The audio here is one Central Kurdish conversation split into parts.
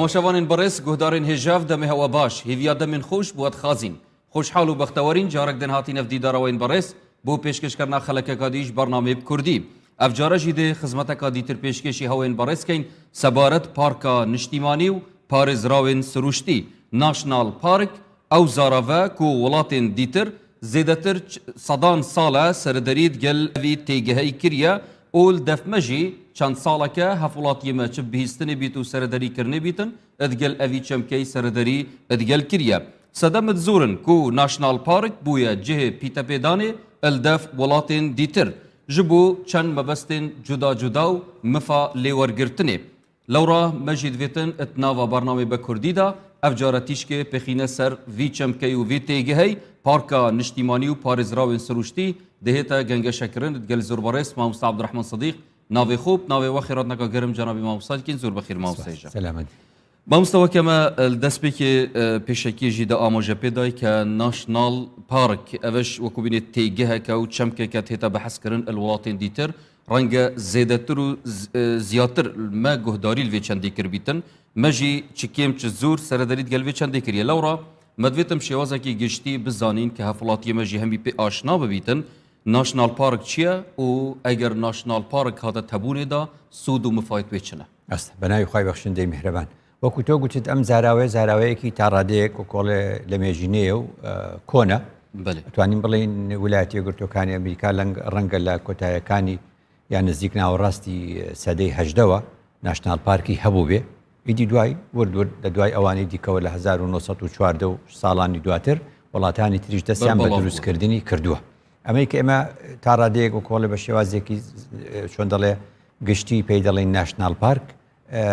تەماشاوانên بەڕێز، guhdarên hêja v demê hewa baş, hêviya demên xweş bi we dixwazîn. Xweşhal û bextewerîn carek din hatîne v dîdara we yên bەڕێz بۆ pêşkêşkirina xelekeka dî ji bernameyê bi kurdî. Ev care jî dê xizmeteka dîtir pêşkêşî hewên bەڕێz keyn sebaret Parka Niştîmanî û Parêzrawên Sirûştî, National Park, ew zarave ku welatên dîtir zêdetir sedan sal e serederî digel evî têgeheyî kiriye û li def me jî çend saleke hevwelatiyê me çi bihîstinê bît û serederî kirinê bîtin digel evî çemkeyî serederî digel kiriye. Sedem dizor in ku National Park bûye cihê pîtepêdanê li def welatên dîtir ji bo çend mebestên cuda cuda û mifa lêwergirtinê. Lewra me jî divêtin di nava bernameyê be kurdî de ev care tîşkê pêxîne ser vî çemkey û vî têgehey Parka Niştîmanî û Parêzrawên Sirûştî dihête gengeşekirin digel zorberêz Mamosta Ebdurehman Sedîq navê xwe bi navê we xêratneka gerim cenabî mamosta dikîn zor bixêr mamosteyê je. Selamet. Mamosta weke me li destpêkê pêşekiyê jî de amaje pê day ke National Park eveş wekû bînê têgeheke û çemkeke tête behskirin li welatên dîtir Renge zêdetir û ziyatir me guhdarî li vê çendê kiribîtin. Me jî çi kêm çi zor serederî digel vê çendê kiriye. Lewra me divêtim şêwazekî giştî bizanîn ke hevwelatiyê me jî hemî pê aşna bibîtin National Park çi ye û eger National Park hate tebûnê de sûd û mifayet wê çi ne? Rast e. Bi navê Xwayê Bexşindeyê Mîhreban. Wekû to gotît em zarawê zaraweyekî ta radeyek wekû li mêjînê ye û kon e. Belê. توانین بڵێین ویلایەتە یەکگرتووەکانی ئەمریکا لەنگ ڕەنگە لە کۆتایەکانی یان نزیک ناوەڕاستی سەدەی هەژدەوە ناشناڵ پارکی هەبوو بێ ئیدی دوای ورد ورد لە دوای ئەوانەی دیکەوە لە 1914 و ساڵانی دواتر وڵاتانی تریش دەستیان بە بەربڵاو بووە. دروستکردنی کردووە ئەمەی کە ئێمە تا ڕادەیەک وەکۆڵێ بە شێوازێکی چۆن دەڵێ گشتی پێی دەڵێن ناشناڵ پارک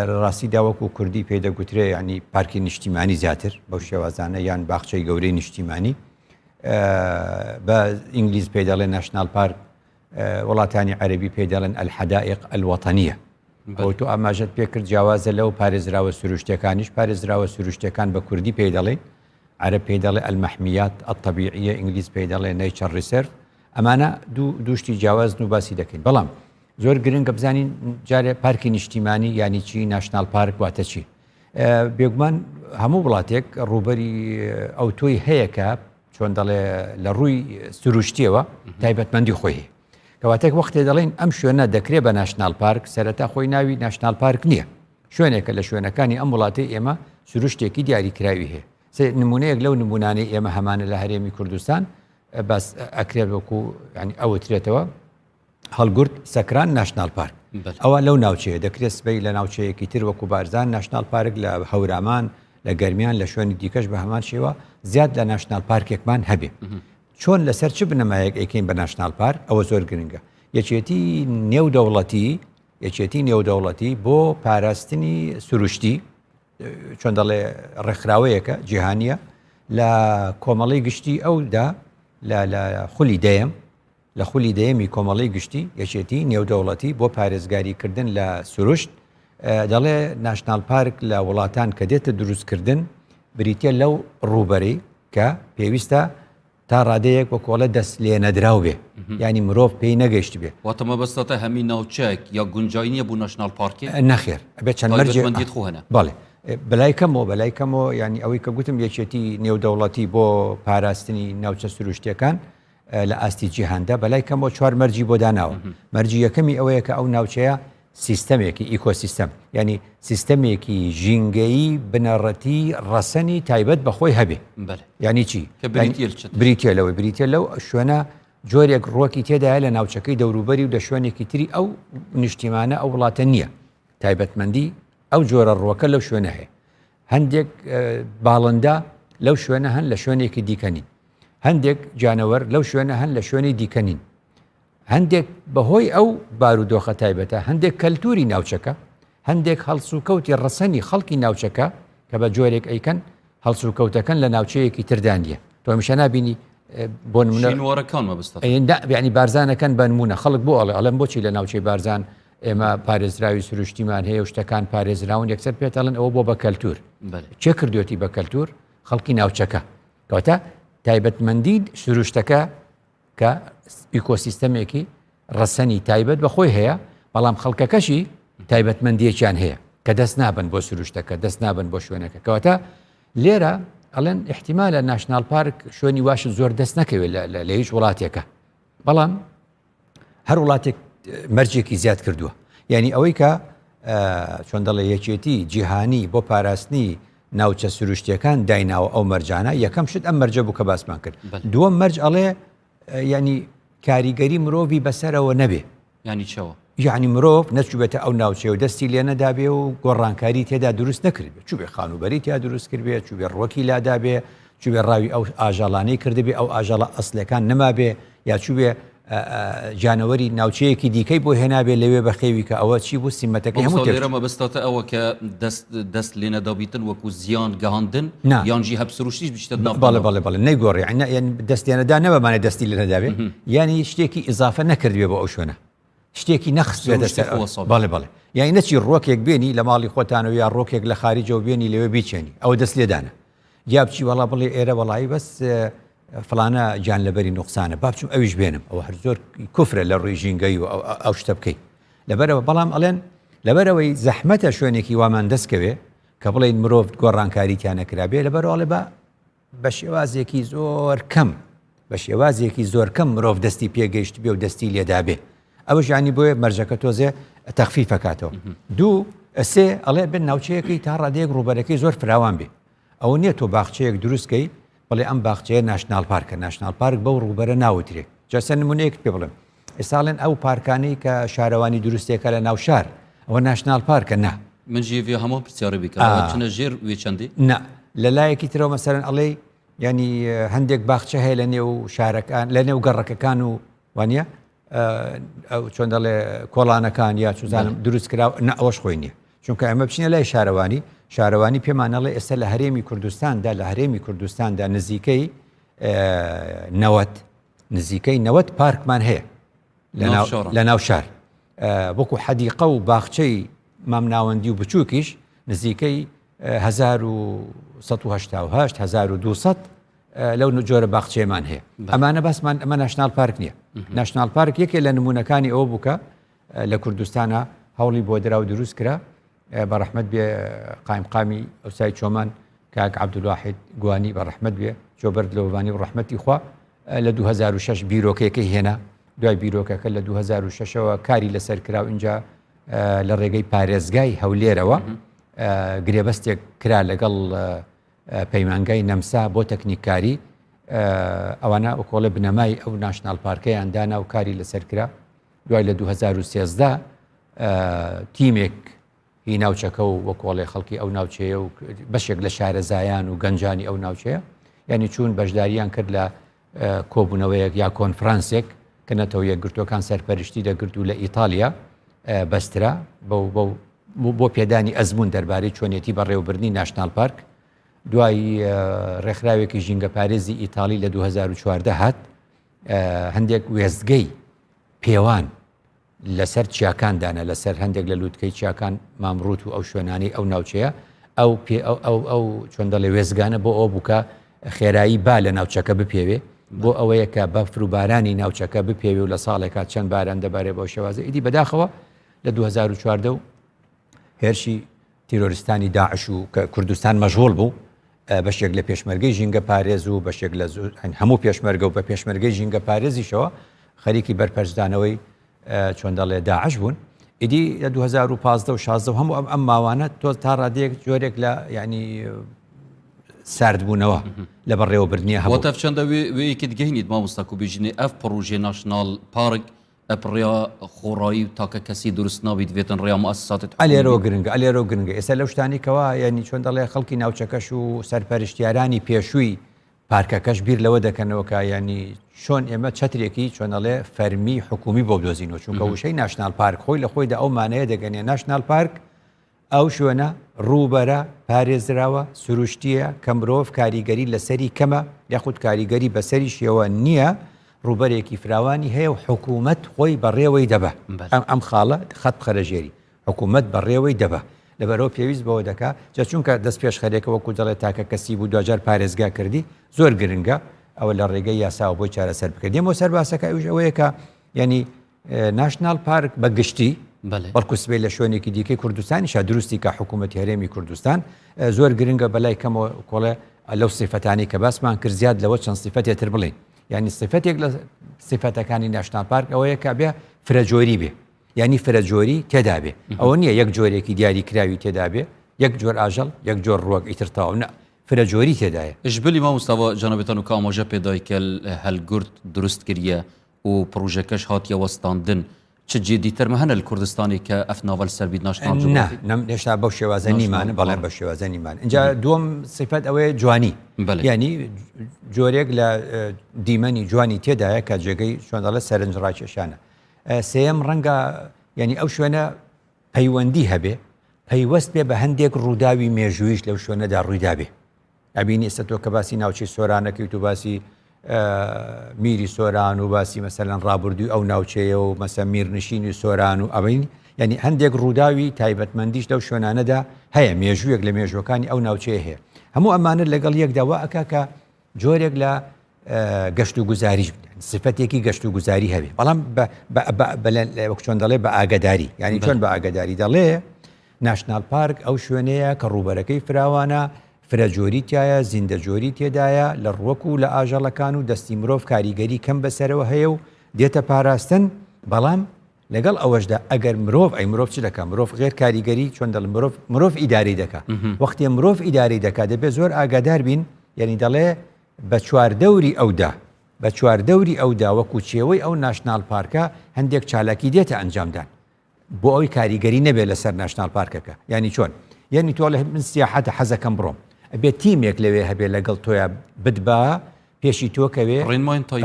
لە ڕاستیدا وەکو کوردی پێی دەگوترێ یعنی پارکی نیشتیمانی زیاتر بەو شێوازانە یان باخچەی گەورەی نیشتیمانی بە ئینگلیز پێی دەڵێن ناشناڵ پارک وڵاتانی عەربی پێی دەڵێن الحدائق الوطنیە ئەو تۆ ئاماژەت پێکرد جیاوازە لەو پارێزراوە سروشتەکانیش پارێزراوە سروشتەکان بە کوردی پێی دەڵێن عەرەب پێی دەڵێ المحمیات الطبیعیە ئینگلیز پێی دەڵێ nature reserve ئەمانە دوو دووشتی جیاوازن و باسی دەکەین بەڵام زۆر گرنگە بزانین جارێ پارکی نیشتیمانی یانی چی ناشناڵ پارک واتە چی بێگومان هەموو وڵاتێک ڕووبەری ئەوتۆی هەیە کە چۆن دەڵێ لە ڕووی سروشتیەوە تایبەتمەندی خۆی هەیە کەواتێک وەختێ دەڵێن ئەم شوێنە دەکرێت بە ناشناڵ پارک سەرەتا خۆی ناوی ناشناڵ پارک نییە شوێنێکە لە شوێنەکانی ئەم وڵاتی ئێمە سروشتێکی دیاریکراوی هەیە نمونەیەک لەو نمونانەی ئێمە هەمانە لە هەرێمی کوردستان باس ئەکرێت وەکو ینی ئەوترێتەوە هەڵگورد سەکران ناشناڵ پارک ئەوە لەو ناوچەیە دەکرێت سبەی لە ناوچەیەکی تر وەکو بارزان ناشناڵ پارک لە هەورامان لە گەرمیان لە شوێنی دیکەش بە هەمان شێوە زیاد لە ناشناڵ پارکێکمان هەبێ چۆن لەسەر چ بنەمایەک ئەیکەین بە ناشناڵ پارک ئەوە زۆر گرنگە یەکێتی نێودەوڵەتی یەکێتی نێودەوڵەتی بۆ پاراستنی سروشتی چۆن دەڵێ ڕێکخراوەیەکە جیهانیە لە کۆمەڵی گشتی ئەودا لە خولی دەیەم لە خولی دەیەمی کۆمەڵەی گشتی یەکێتی نێودەوڵەتی بۆ پارێزگاریکردن لە سروشت دەڵێ ناشناڵ پارک لە وڵاتان کە دێتە دروستکردن بریتە لەو ڕووبەرەی کە پێویستە تا ڕادەیەک وە کۆڵە دەست لێ نەدراو بێ ینی مرۆڤ پێی نەگەشت بێ واتە مەبەستەتە هەمی ناوچەک یا گونجای نییە بۆ ناشناڵ پارکی نەخێر ئەبێ چەند مەرجێ خۆ هەنە بەڵێ بەلای کەمەوە بەلای کەمەوە ینی ئەوەی کە گوتم یەکێتی نێودەوڵەتی بۆ پاراستنی ناوچە سروشتەکان لە ئاستی جیهاندا بەلای کەمەوە چوار مەرجی بۆ داناوە مەرجی یەکەمی ئەوەیە کە ئەو ناوچەیە سیستەمێکی ئیکۆسیستەم ینی سیستەمێکی ژینگەیی بنەڕەتی ڕەسەنی تایبەت بە خۆی هەبێ ینی چی بریتە لەوەی بریتە لەو شوێنە جۆرێک ڕۆکی تێدایە لە ناوچەکەی دەوروبەری و لە شوێنێکی تری ئەو نیشتیمانە ئەو وڵاتە نییە تایبەتمەندی ئەو جۆرە ڕوەکە لەو شوێنە هەیە هەندێک باڵندە لەو شوێنە هەن لە شوێنێکی دیکە نین هەندێک گیانەوەر لەو شوێنە هەن لە شوێنی دیکە نین. هەندێک بەهۆی ئەو بارودۆخە تایبەتە، هەندێک کەلتوری ناوچەکە، هەندێک هەڵسوکەوتی ڕەسەنی خەڵکی ناوچەکە کە بە جۆرێک ئەیکەن هەڵسوکەوتەکەن لە ناوچەیەکی تردا نییە. تۆ هەمیشە نابینی بۆ نمونە شینوارەکان مەبەستە. یعنی بارزانەکەن بە نمونە خەڵک بۆ ئەڵێ ئەڵێم بۆچی لە ناوچەی بارزان ئێمە پارێزراوی سروشتیمان هەیە و شتەکان پارێزراون یەکسەر پێتەڵن ئەوە بۆ بە کەلتور. کێ کردوێتی بە کەلتور؟ خەڵکی ناوچەکە. کەواتە تایبەتمەندی سروشتەکە کە ئیکۆسیستەمێکی ڕەسەنی تایبەت بە خۆی هەیە بەڵام خەڵکەکەشی تایبەتمەندیەکیان هەیە. کە دەست نابن بۆ سروشتەکە دەست نابن بۆ شوێنەکە کەواتە لێرە ئەڵێن احتیمالە national park شوێنی واش زۆر دەست نەکەوێت لە هیچ وڵاتێکە بەڵام هەر وڵاتێک مەرجێکی زیاد کردووە یعنی ئەوەی کە چۆن دەڵێ یەکێتی جیهانی بۆ پاراستنی ناوچە سروشتیەکان دایناوە ئەو مەرجانە یەکەم شت ئەم مەرجە بوو کە باسمان کرد دووەم مەرج ئەڵێ ینی کاریگەری مرۆڤی بەسەرەوە نەبێ یانی چەوە؟ یەعنی مرۆڤ نەچووبێتە ئەو ناوچەیە و دەستی لێ نەدابێ و گۆڕانکاری تێدا دروست نەکردبێ، چووبێ خانووبەرەی تیا دروست کردبێ، چووبێ ڕوەکی لادابێ، چووبێ ڕاوی ئەو ئاژەڵانەی کردبێ، ئەو ئاژەڵە ئەسڵیەکان نەمابێ، یا چووبێ گیانەوەری ناوچەیەکی دیکەی بۆ هێنابێ لەوێ بەخێوی کە ئەوە چی بوو سیمەتەکەی هەموو مامۆستا لێرە تێکچوو. مەبەستتە ئەوە کە دەست دەست لێ نەدابیتن وەکوو زیان گەهاندن نا. یان ژی هەب سروشتیش بچیتە ناو بەڵێ دەناو؟ بەڵێ بەڵێ نەیگۆڕی یانی نا یانی دەست لێنەدا نە بە مانای دەستی لێ نەدابێ یانی شتێکی ئیزافە نەکردبێ بۆ ئەو شوێنە شتێکی نەخستبێتە سروشتی سەر خۆ وەسا بێت. بەڵێ بەڵێ یانی نەچی ڕوەکێک بێنی لە ماڵی خۆتانەوە یا ڕۆکێک لە خاریجەوە بێنی لەوێ بیچێنی ئەوە دەست لێدانە یا بچی وەڵا بڵێ ئێرە وەڵایی بەس فڵانە گیانلەبەری نوقسانە با بچم ئەویش بێنم ئەوە هەر زۆر کوفرە لە ڕووی ژینگەی و ئەو شتە بکەی لەبەرەوە بەڵام ئەڵێن لەبەرەوەی زەحمەتە شوێنێکی وامان دەستکەوێ کە بڵێین مرۆڤ گۆڕانکاری تیا نەکرابێ لەبەرەوە ئەڵێ بە بە شێوازێکی زۆر کەم بە شێوازێکی زۆر کەم مرۆڤ دەستی پێگەیشت بێ و دەستی لێدابێ ئەوەش ینی بۆیە مەرجەکە تۆزێ تەخفیفەکاتەوە دوو سێ ئەڵێ بن ناوچەیەکی تا ڕادەیەک ڕووبەرەکەی زۆر فراوان بێ ئەوە نییە تۆ باخچەیەک دروستکەی بڵێ ئەم باخچەیە national park ە national park بەو ڕووبەرە ناوترێ جاسە نمونەیەکت پێ بڵێم ئێستا ئەڵێن ئەو پارکانەی کە شارەوانی دروستێکە لە ناو شار ئەوە national park ە نا. من ژی ڤێ هەمان پرسیارە بیکەم ئەوە چنە ژێر وێ چەندی؟ نا لە لایەکی ترەوە مەسەرەن ئەڵێی یانی هەندێک باخچە هەیە لە نێو شارەکان لە نێو گەڕەکەکان و وانە ئەو چۆن دەڵێ کۆڵانەکان یا چزانم دروست کرا نە ئەوەش خۆی نییە چونکە ئەمە بچینە لای شارەوانی شارەوانی پێمانەڵێ ئێستا لە هەرێمی کوردستاندا لە هەرێمی کوردستاندا نزیکەی نەوەت نزیکەی 90 پارکمان هەیە لە ناو شار وەکو حەدیقە و باخچەی مامناوەندی و بچووکیش نزیکەی 1970 1200 لەو جۆرە باخچەیەمان هەیە ئەمانە باسمان ئەمە national park نییە national park یەکێ لە نمونەکانی ئەوە بووکە لە کوردستانە هەوڵی بۆ درا و دروست کرا بە ڕەحمەت بێ قایمقامی ئەوسای چۆمان کاک عەبدولواحید گوانی بە ڕەحمەت بێ چۆ بەر دلۆڤانی و ڕەحمەتی خوا لە 2006 بیرۆکەیەکەی هێنا دوای بیرۆکەکە لە 2006ەوە کاری لەسەر کرا و اینجا لە ڕێگەی پارێزگای هەولێرەوە گرێبەستێک کرا لەگەڵ پەیمانگای نەمسا بۆ تەکنیککاری ئەوانە ئۆکۆڵێ بنەمای ئەو national park ەیان دانا و کاری لەسەر کرا دوای لە 2013 تیمێک هی ناوچەکە و وەکۆڵێ خەڵکی ئەو ناوچەیە و بەشێک لە شارەزایان و گەنجانی ئەو ناوچەیە یعنی چوون بەشداریان کرد لە کۆبوونەوەیەک یا کۆنفرانسێک کە نەتەوە یەکگرتووەکان سەرپەرشتی دەگرت و لە ئیتالیا بەسترا بۆ پێدانی ئەزمون دەربارەی چۆنیەتی بەڕێوەبردنی national park دوای ڕێکخراوێکی ژینگەپارێزی ئیتالی لە 2014 هات هەندێک وێستگەی پێوان لەسەر چیاکان دانا، لەسەر هەندێک لە لووتکەی چیاکان مامڕووت و ئەو شوێنانەی ئەو ناوچەیە، ئەو پێ ئەو ئەو ئەو چۆن دەڵێ وێستگانە بۆ ئەوە بوو کە خێرایی با لە ناوچەکە بپێوێ، بۆ ئەوەیە کە بەفر و بارانی ناوچەکە بپێوێ و لە ساڵێکا چەند باران دەبارێ بەو شێوازە ئیدی بەداخەوە لە 2014 و هێرشی تیرۆریستانی داعش و کە کوردستان مەشغوڵ بوو بەشێک لە پێشمەرگەی ژینگە پارێز و بەشێک لە هەموو پێشمەرگە و بە پێشمەرگەی ژینگە پارێزیشەوە خەریکی بەرپەرچدانەوەی چۆن دەڵێ داعش بوون ئیدی لە 2015 و 16 و هەموو ئەم ئەم ماوانە تۆ تا ڕادەیەک جۆرێک لە ینی ساردبوونەوە لە بەڕێوەبردنی هەبوو. وتەف چەندە وێ یەکێت گەینیت مامۆستا کو بێژینێ ئەف پڕۆژێ national park ئەپ ڕێا خۆڕایی و تاکە کەسی دروست نابیت ڤێتن ڕێا موئەسساتت حکومی ئەلێرەوە گرنگە ئەلێرەوە گرنگە ئێستا لەو شتانی کەوا یانی چۆن دەڵێ خەڵکی ناوچەکەش و سەرپەرشتیارانی پێشووی پارکەکەش بیر لەوە دەکەنەوە کە یانی چۆن ئێمە چەترێکی چۆن ئەڵێ فەرمی حکومی بۆ بدۆزینەوە چونکە وشەی national park خۆی لە خۆیدا ئەو مانەیە دەگەنێ national park ئەو شوێنە ڕووبەرە پارێزراوە سروشتییە کە مرۆڤ کاریگەری لەسەری کەمە یاخود کاریگەری بەسەریشیەوە نییە، ڕووبەرێکی فراوانی هەیە و حکوومەت خۆی بەڕێوەی دەبا. ئەم خاڵە خەت بخەرە ژێری، حکوومەت بەڕێوەی دەبا. لەبەرئەوە پێویست بەوە دەکا، جا چونکە دەستپێشخەرێکە وەکوو دەڵێ تاکەکەسی بوو دواجار پارێزگا کردی، زۆر گرنگە ئەوە لە ڕێگەی یاساوە بۆی چارەسەر بکرێت. دێمەوە سەر باسەکە ئەویش ئەوەیە کە یانی national park بە گشتی. بەڵکو سبەی لە شوێنێکی دیکەی کوردستانیشا دروستی کە حکوومەتی هەرێمی کوردستان زۆر گرنگە بەلای کەمەوە کۆڵێ لەو سیفەتانی کە باسمان کرد زیاد لەوە چەند سیفەتێ تر بڵێین یعنی سیفەتێک لە سیفەتەکانی national park ئەوەیە کە بێ فرەجۆری بێ یعنی فرەجۆری تێدا بێ ئەوە نییە یەک جۆرێکی دیاری کراوی تێدا بێ یەک جۆر ئاژەڵ یەک جۆر ڕوەک ئیتر تەواو نە فرەجۆری تێدایە. ژبلی مامۆستا جەنابتان و کە ئاماژە پێدای کە هەلگورد دروست کریە و پڕوژەکەش هاتیە وەستاندن چ جێدیتر هەنە لە کوردستانی کە ئەف ناڤەل سەر بیت national نا نەم هێشتا بەو شێوازە نیمانە بەڵێ بە شێوازە نیمان اینجا دووەم سیفەت ئەوەیە جوانی ینی جۆرێک لە دیمەنی جوانی تێدایە کە جێگەی چۆن دەڵێ سەرنج ڕاکێشانە سێیەم ڕەنگە یعنی ئەو شوێنە پەیوەندی هەبێ پەیوەست بێ بە هەندێک ڕووداوی مێژوویش لەو شوێنەدا ڕوویدابێ ئەبینی ئێستا تۆ کە باسی ناوچەی سۆرانەکەیت و باسی میری سۆران و باسی مەسەلەن ڕابردووی ئەو ناوچەیە و مەسە میرنشینی سۆران و ئەوین یعنی هەندێک ڕووداوی تایبەتمەندیش لەو شوێنانەدا هەیە مێژوویەک لە مێژوەکانی ئەو ناوچەیە هەیە هەموو ئەمانە لەگەڵ یەکدا وا ئەکا کە جۆرێک لە گەشت و گوزاریش سفەتێکی گەشت و گوزاری هەبێ بەڵام وەک چۆن دەڵێ بە ئاگداری یعنی چۆن بە ئاگداری دەڵێ national park ئەو شوێنەیە کە ڕووبەرەکەی فراوانە، فرە جۆری تیایە، زیندە جۆری تێدایە، لە ڕووەک و لە ئاژەڵەکان و دەستی مرۆڤ کاریگەری کەم بەسەرەوە هەیە و دێتە پاراستن، بەڵام لەگەڵ ئەوەشدا ئەگەر مرۆڤ، ئەی مرۆڤ چ دەکا؟ مرۆڤ غێر کاریگەری چۆن دەڵێن مرۆڤ، مرۆڤ ئیدارەی دەکا. وەختێ مرۆڤ ئیدارەی دەکا دەبێ زۆر ئاگادار بین، یەنی دەڵێ بە چواردەوری ئەودا، بە چواردەوری ئەودا وەکوو چێوەی ئەو national park ە هەندێک چالاکی دێتە ئەنجامدان. بۆ ئەوەی کاریگەری نەبێت لەسەر national park ەکە یانی چۆن یعنی تۆ لە من سیاحەتە حەزەکەم بڕۆم ئەبێت تیمێک لەوێ هەبێ لەگەڵ تۆیا بتبا پێشی تۆ کەوێ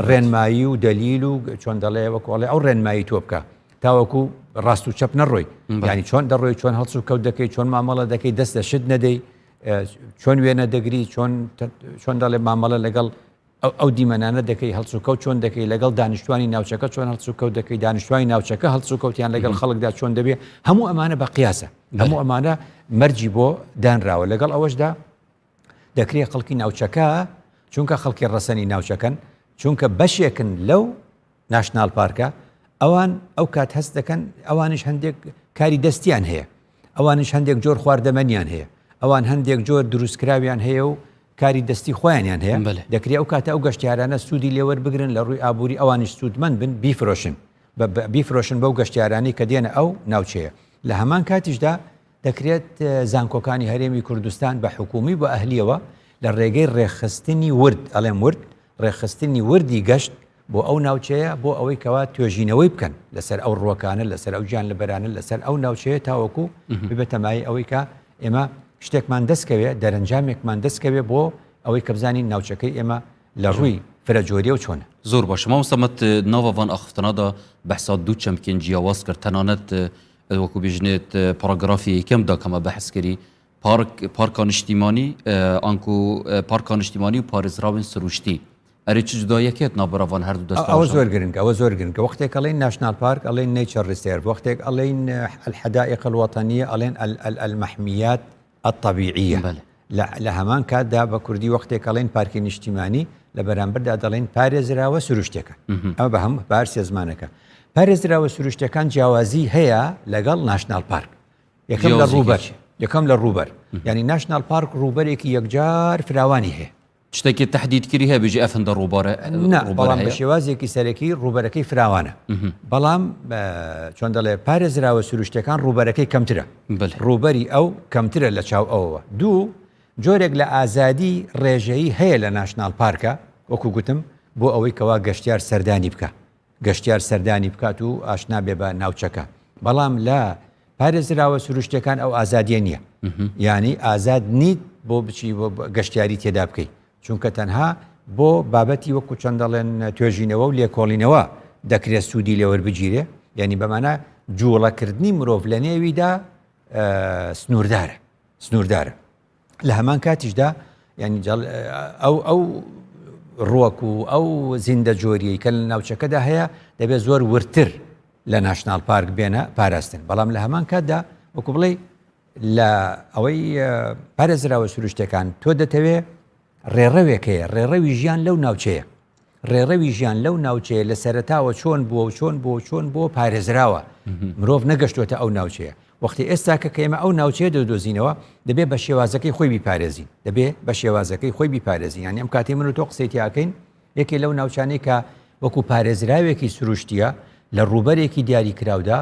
ڕێنمایی و دەلیل و چۆن دەڵێ وەکۆڵێ ئەو ڕێنمایی تۆ بکە تاوەکو ڕاست و چەپ نەڕۆی ینی چۆن دەڕۆی چۆن هەڵس و کەوت دەکەی چۆن مامەڵە دەکەی دەست لە شت نەدەی چۆن وێنە دەگری چۆن چۆن دەڵێ مامەڵە لەگەڵ ئەو دیمەنانە دەکەی، هەڵسوکەوت چۆن دەکەی لەگەڵ دانیشتوانی ناوچەکە چۆن هەڵسوکەوت دەکەی، دانیشتوانی ناوچەکە هەڵسوکەوتیان لەگەڵ خەڵکدا چۆن دەبێ، هەموو ئەمانە بە قیاسە، هەموو ئەمانە مەرجی بۆ دانراوە. لەگەڵ ئەوەشدا دەکرێ خەڵکی ناوچەکە چونکە خەڵکی ڕەسەنی ناوچەکەن، چونکە بەشێکن لەو national park ە، ئەوان ئەو کات هەست دەکەن ئەوانیش هەندێک کاری دەستیان هەیە، ئەوانیش هەندێک جۆر خواردەمەنیان هەیە، ئەوان هەندێک جۆر دروستکراویان هەیە و کاری دەستی خۆیانیان هەیە، دەکرێ ئەو کاتە ئەو گەشتیارانە سوودی لێ وەربگرن لە ڕووی ئابووری ئەوانیش سوودمەند بن بیفرۆشن بیفرۆشن بەو گەشتیارانەی کە دێنە ئەو ناوچەیە. لە هەمان کاتیشدا دەکرێت زانکۆکانی هەرێمی کوردستان بە حکوومی و بە ئەهلییەوە لە ڕێگەی ڕێکخستنی ورد، ئەڵێم ورد، ڕێکخستنی وردی گەشت بۆ ئەو ناوچەیە بۆ ئەوەی کەوا توێژینەوەی بکەن لەسەر ئەو ڕووەکانە لەسەر ئەو گیانلەبەرانە لەسەر ئەو ناوچەیە تاوەکو ببێتە مایەی ئەوەی کە ئێمە شتێکمان دەستکەوێ دەرەنجامێکمان دەستکەوێ بۆ ئەوەی کە بزانین ناوچەکەی ئێمە لە ڕووی فرەجۆریەوە چۆنە. زۆر باشە مامۆستا مەت ناڤا ڤان ئاخفتنا دا بەحسا دوو چەمکێن جیاواز کرد تەنانەت وەکو بێژنێت پاراگرافی یەکەم دا کەمە بەحس کری پارک پارکا نیشتیمانی ئانکو پارکا نیشتیمانی و پارێزراوێن سروشتی ئەرێ چ جوداییەکێت ناوبەرا ڤان هەردوو دەستەواژە؟ ئەوە زۆر گرنگە ئەوە زۆر گرنگە وەختێک ئەڵێن national park ئەڵێن nature reserve وەختێک ئەڵێن الحدائق الوطنية ئەڵێن المحميات الطبيعية لە هەمان کاتدا بە کوردی وەختێک ئەڵێن پارکی نیشتیمانی لە بەرامبەردا دەڵێن پارێزراوە سروشتەکە ئەمە بە هەم بار سێ زمانەکە پارێزراوە سروشتەکان جیاوازی هەیە لەگەڵ national park یەکەم لە ڕووبەر یەکەم لە ڕووبەر یعنی national park ڕووبەرێکی یەکجار فراوانی هەیە شتێکی تەحدید کری هەیە بێژی ئەف هەندە ڕووبارە نا بەڵام بە شێوازێکی سەرەکی ڕووبەرەکەی فراوانە بەڵام چۆن دەڵێ پارێزراوە سروشتەکان ڕووبەرەکەی کەمترە ڕووبەری ئەو کەمترە لە چاو ئەوەوە دوو جۆرێک لە ئازادی ڕێژەیی هەیە لە national park ە وەکو گوتم بۆ ئەوەی کەوا گەشتیار سەردانی بکە گەشتیار سەردانی بکات و ئاشنا بێ بە ناوچەکە بەڵام لە پارێزراوە سروشتەکان ئەو ئازادیە نییە یانی ئازاد نیت بۆ بچی بۆ گەشتیاری تێدا بکەیت چونکە تەنها بۆ بابەتی وەکو چەند دەڵێن توێژینەوە و لێکۆڵینەوە دەکرێت سوودی لێوەربگیرێ یعنی بەمانە جوڵەکردنی مرۆڤ لە نێویدا سنووردارە سنووردارە لە هەمان کاتیشدا ینی ئەو ئەو ڕوەک و ئەو زیندە جۆریەی کە لە ناوچەکەدا هەیە دەبێت زۆر ورتر لە national park بێنە پاراستن بەڵام لە هەمان کاتدا وەکو بڵێ لە ئەوەی پارێزراوە سروشتەکان تۆ دەتەوێ ڕێڕەوێک هەیە ڕێڕەوی ژیان لەو ناوچەیە. ڕێڕەوی ژیان لەو ناوچەیە لە سەرەتاوە چۆن بووە و چۆن بووە و چۆن بووە پارێزراوە، مرۆڤ نەگەشتووەتە ئەو ناوچەیە. وەختی ئێستاکە کە ئێمە ئەو ناوچەیە دەدۆزینەوە، دەبێ بە شێوازەکەی خۆی بیپارێزین، دەبێ بە شێوازەکەی خۆی بیپارێزین. یانی ئەم کاتەی من و تۆ قسەی تیا ئەکەین، یەکێ لەو ناوچانەی کە وەکوو پارێزراوێکی سروشتییە لە ڕووبەرێکی دیاریکراودا،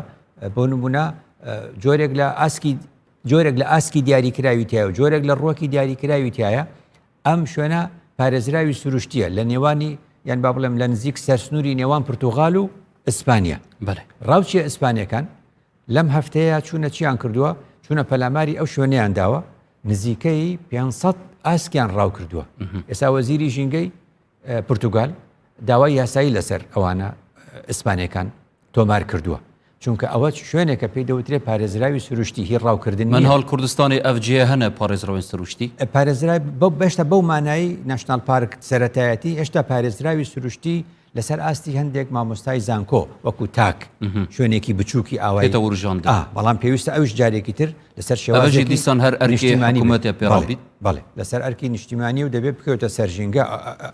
بۆ نموونە جۆرێک لە ئاسکی جۆرێک لە ئاسکی دیاریکراوی تایە و جۆرێک لە ڕووەکی دیاریکراوی تایە، ئەم شوێنە پارێزراوی سروشتییە لە نێوانی یان با بڵێم لە نزیک سەرسنووری نێوان پرتوغال و ئیسپانیا. بەڵێ. ڕاوچیە ئیسپانیەکان لەم هەفتەیە چوونە چیان کردووە؟ چوونە پەلاماری ئەو شوێنەیان داوە، نزیکەی 500 ئاسکیان ڕاو کردووە. ئێستا وەزیری ژینگەی پرتوگال داوای یاسایی لەسەر ئەوانە ئیسپانیەکان تۆمار کردووە چونکە ئەوە شوێنێکە پێی دەوترێ پارێزراوی سروشتی هی ڕاوکردن من هەڵ کوردستانی ئەف جێ هەنە پارێزراوین سروشتی پارێزراوی بەو بەشتە بەو مانایی national park سەرەتایەتی هێشتا پارێزراوی سروشتی لەسەر ئاستی هەندێک مامۆستای زانکۆ وەکو تاک شوێنێکی بچووکی ئاوای پێتە وروژاندن ئا بەڵام پێویستە ئەوش جارێکی تر لەسەر شێوازێکی دیسان هەر ئەرکی نیشتیمانی بێت. حکوومەتە پێ بەڵێ ڕابیت بەڵێ لەسەر ئەرکی نیشتیمانی و دەبێت بکەوێتە سەر ژینگە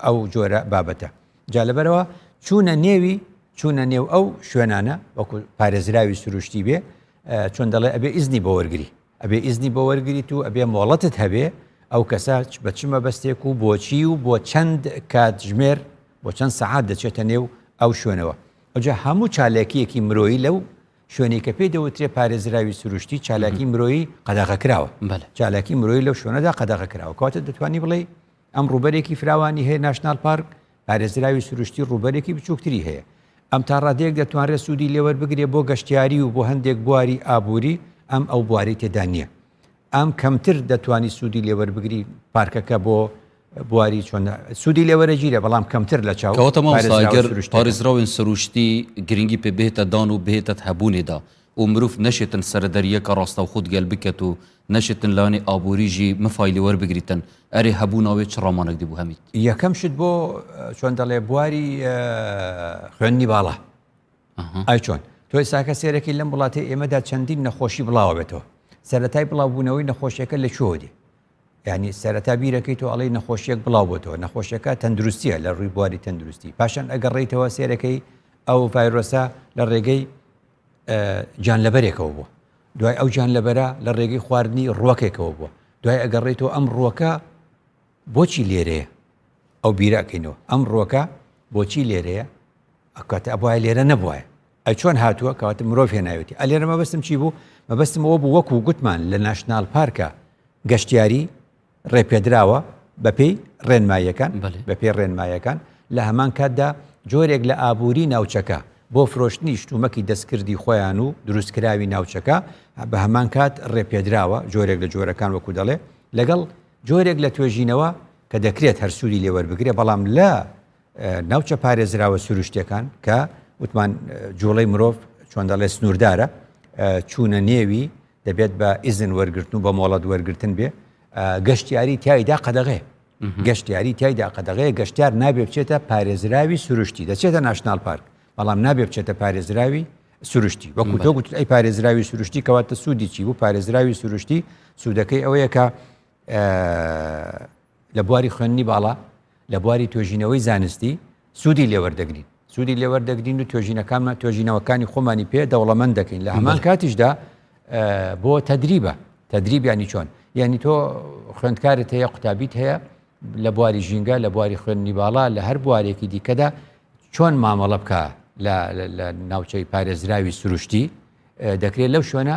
ئەو جۆرە بابەتە جا لەبەرەوە چوونە نێوی چوونە نێو ئەو شوێنانە وەکو پارێزراوی سروشتی بێ چۆن دەڵێ ئەبێ ئیزنی بۆ وەرگری ئەبێ ئیزنی بۆ وەرگریت و ئەبێ مۆڵەتت هەبێ ئەو کەسە بە چ مەبەستێک و بۆچی و بۆ چەند کاتژمێر بۆ چەند سەعات دەچێتە نێو ئەو شوێنەوە ئەوجا هەموو چالاکیەکی مرۆیی لەو شوێنی کە پێی دەوترێ پارێزراوی سروشتی چالاکی مرۆیی قەدەغە کراوە چالاکی مرۆیی لەو شوێنەدا قەدەغە کراوە کەواتە دەتوانی بڵێ ئەم ڕووبەرێکی فراوانی هەیە national park، پارێزراوی سروشتی ڕووبەرێکی بچووکتری هەیە. ئەم تا ڕادەیەک دەتوانرێت سوودی لێوەربگرێت بۆ گەشتیاری و بۆ هەندێک بواری ئابووری، ئەم ئەو بوارەی تێدا نییە. ئەم کەمتر دەتوانی سوودی لێوەربگری پارکەکە بۆ بواری چۆن سوودی لێوەرەگیرێ بەڵام کەمتر لە چاو کەواتە مامۆستا پارێزراوە گەر سروشتیەکان. پارێزراوێن سروشتی گرنگی پێ بهێتە دان و بهێتە هەبوونێ دا و مروف نەشێتن سەرەدەریەکە ڕاستەوخۆ دگەل بکەت و نەشێتن لایەنی ئابووری ژی مفای لێ وەربگریتن ئەرێ هەبوونا وێ چ ڕامانەک دی بوو هەمیت؟ یەکەم شت بۆ چۆن دەڵێ بواری خوێندنی باڵا ئای چۆن تۆ ئێستاکە سێرەکی لەم وڵاتی ئێمەدا چەندین نەخۆشی بڵاوە بێتەوە سەرەتای بڵاوبوونەوەی نەخۆشیەکە لە کوێوە دێ یعنی سەرەتا بیرەکەی تۆ ئەڵێی نەخۆشیەک بڵاو بۆتەوە نەخۆشیەکە تەندروستیە لە ڕووی بواری تەندروستی پاشان ئەگەڕێیتەوە سێرەکەی ئەو ڤایرۆسە لە ڕێگەی گیانلەبەرێکەوە بووە دوای ئەو گیانلەبەرە لە ڕێگەی خواردنی ڕوەکێکەوە بووە دوای ئەگەڕێیتەوە ئەم ڕوەکە بۆچی لێرەیە ئەو بیرە ئەکەینەوە ئەم ڕوەکە بۆچی لێرەیە ئەکاتە ئەبواە لێرە نەبواە ئەی چۆن هاتووە کەواتە مرۆڤ هێناوێتی ئەلێرە مەبەستم چی بوو مەبەستم ئەوە بوو وەکو گوتمان لە national park ە گەشتیاری ڕێپێدراوە بەپێی ڕێنماییەکان بەپێی ڕێنمایەکان لە هەمان کاتدا جۆرێک لە ئابووری ناوچەکە بۆ فرۆشتنی شتومەکی دەستکردی خۆیان و دروستکراوی ناوچەکە بە هەمان کات ڕێپێدراوە جۆرێک لە جۆرەکان وەکو دەڵێ لەگەڵ جۆرێک لە توێژینەوە کە دەکرێت هەر سوودی لێوەربگرێ بەڵام لە ناوچە پارێزراوە سروشتیەکان کە وتمان جوڵەی مرۆڤ چۆن دەڵێ سنووردارە چوونە نێوی دەبێت بە ئیزن وەرگرتن و بە مۆڵەت وەرگرتن بێ گەشتیاری تایدا قەدەغێ گەشتیاری تایدا قەدەغەیە گەشتیار نابێ بچێتە پارێزراوی سروشتی دەچێتە national park بەڵام نابێ بچێتە پارێزراوی سروشتی وەکو تۆ گوتت ئەی پارێزراوی سروشتی کەواتە سوودی چی بوو پارێزراوی سروشتی سوودەکەی ئەوەیە کە لە بواری خوێندنی باڵا، لە بواری توێژینەوەی زانستی سوودی لێ وەردەگرین. سوودی لێ وەردەگرین و توێژینەکانمان توێژینەوەکانی خۆمانی پێ دەوڵەمەند دەکەین. لە هەمان کاتیشدا بۆ تەدریبە. تەدریب یانی چۆن؟ یانی تۆ خوێندکارت هەیە، قوتابیت هەیە لە بواری ژینگە، لە بواری خوێندنی باڵا، لە هەر بوارێکی دیکەدا چۆن مامەڵە بکا لە ناوچەی پارێزراوی سروشتی دەکرێت لەو شوێنە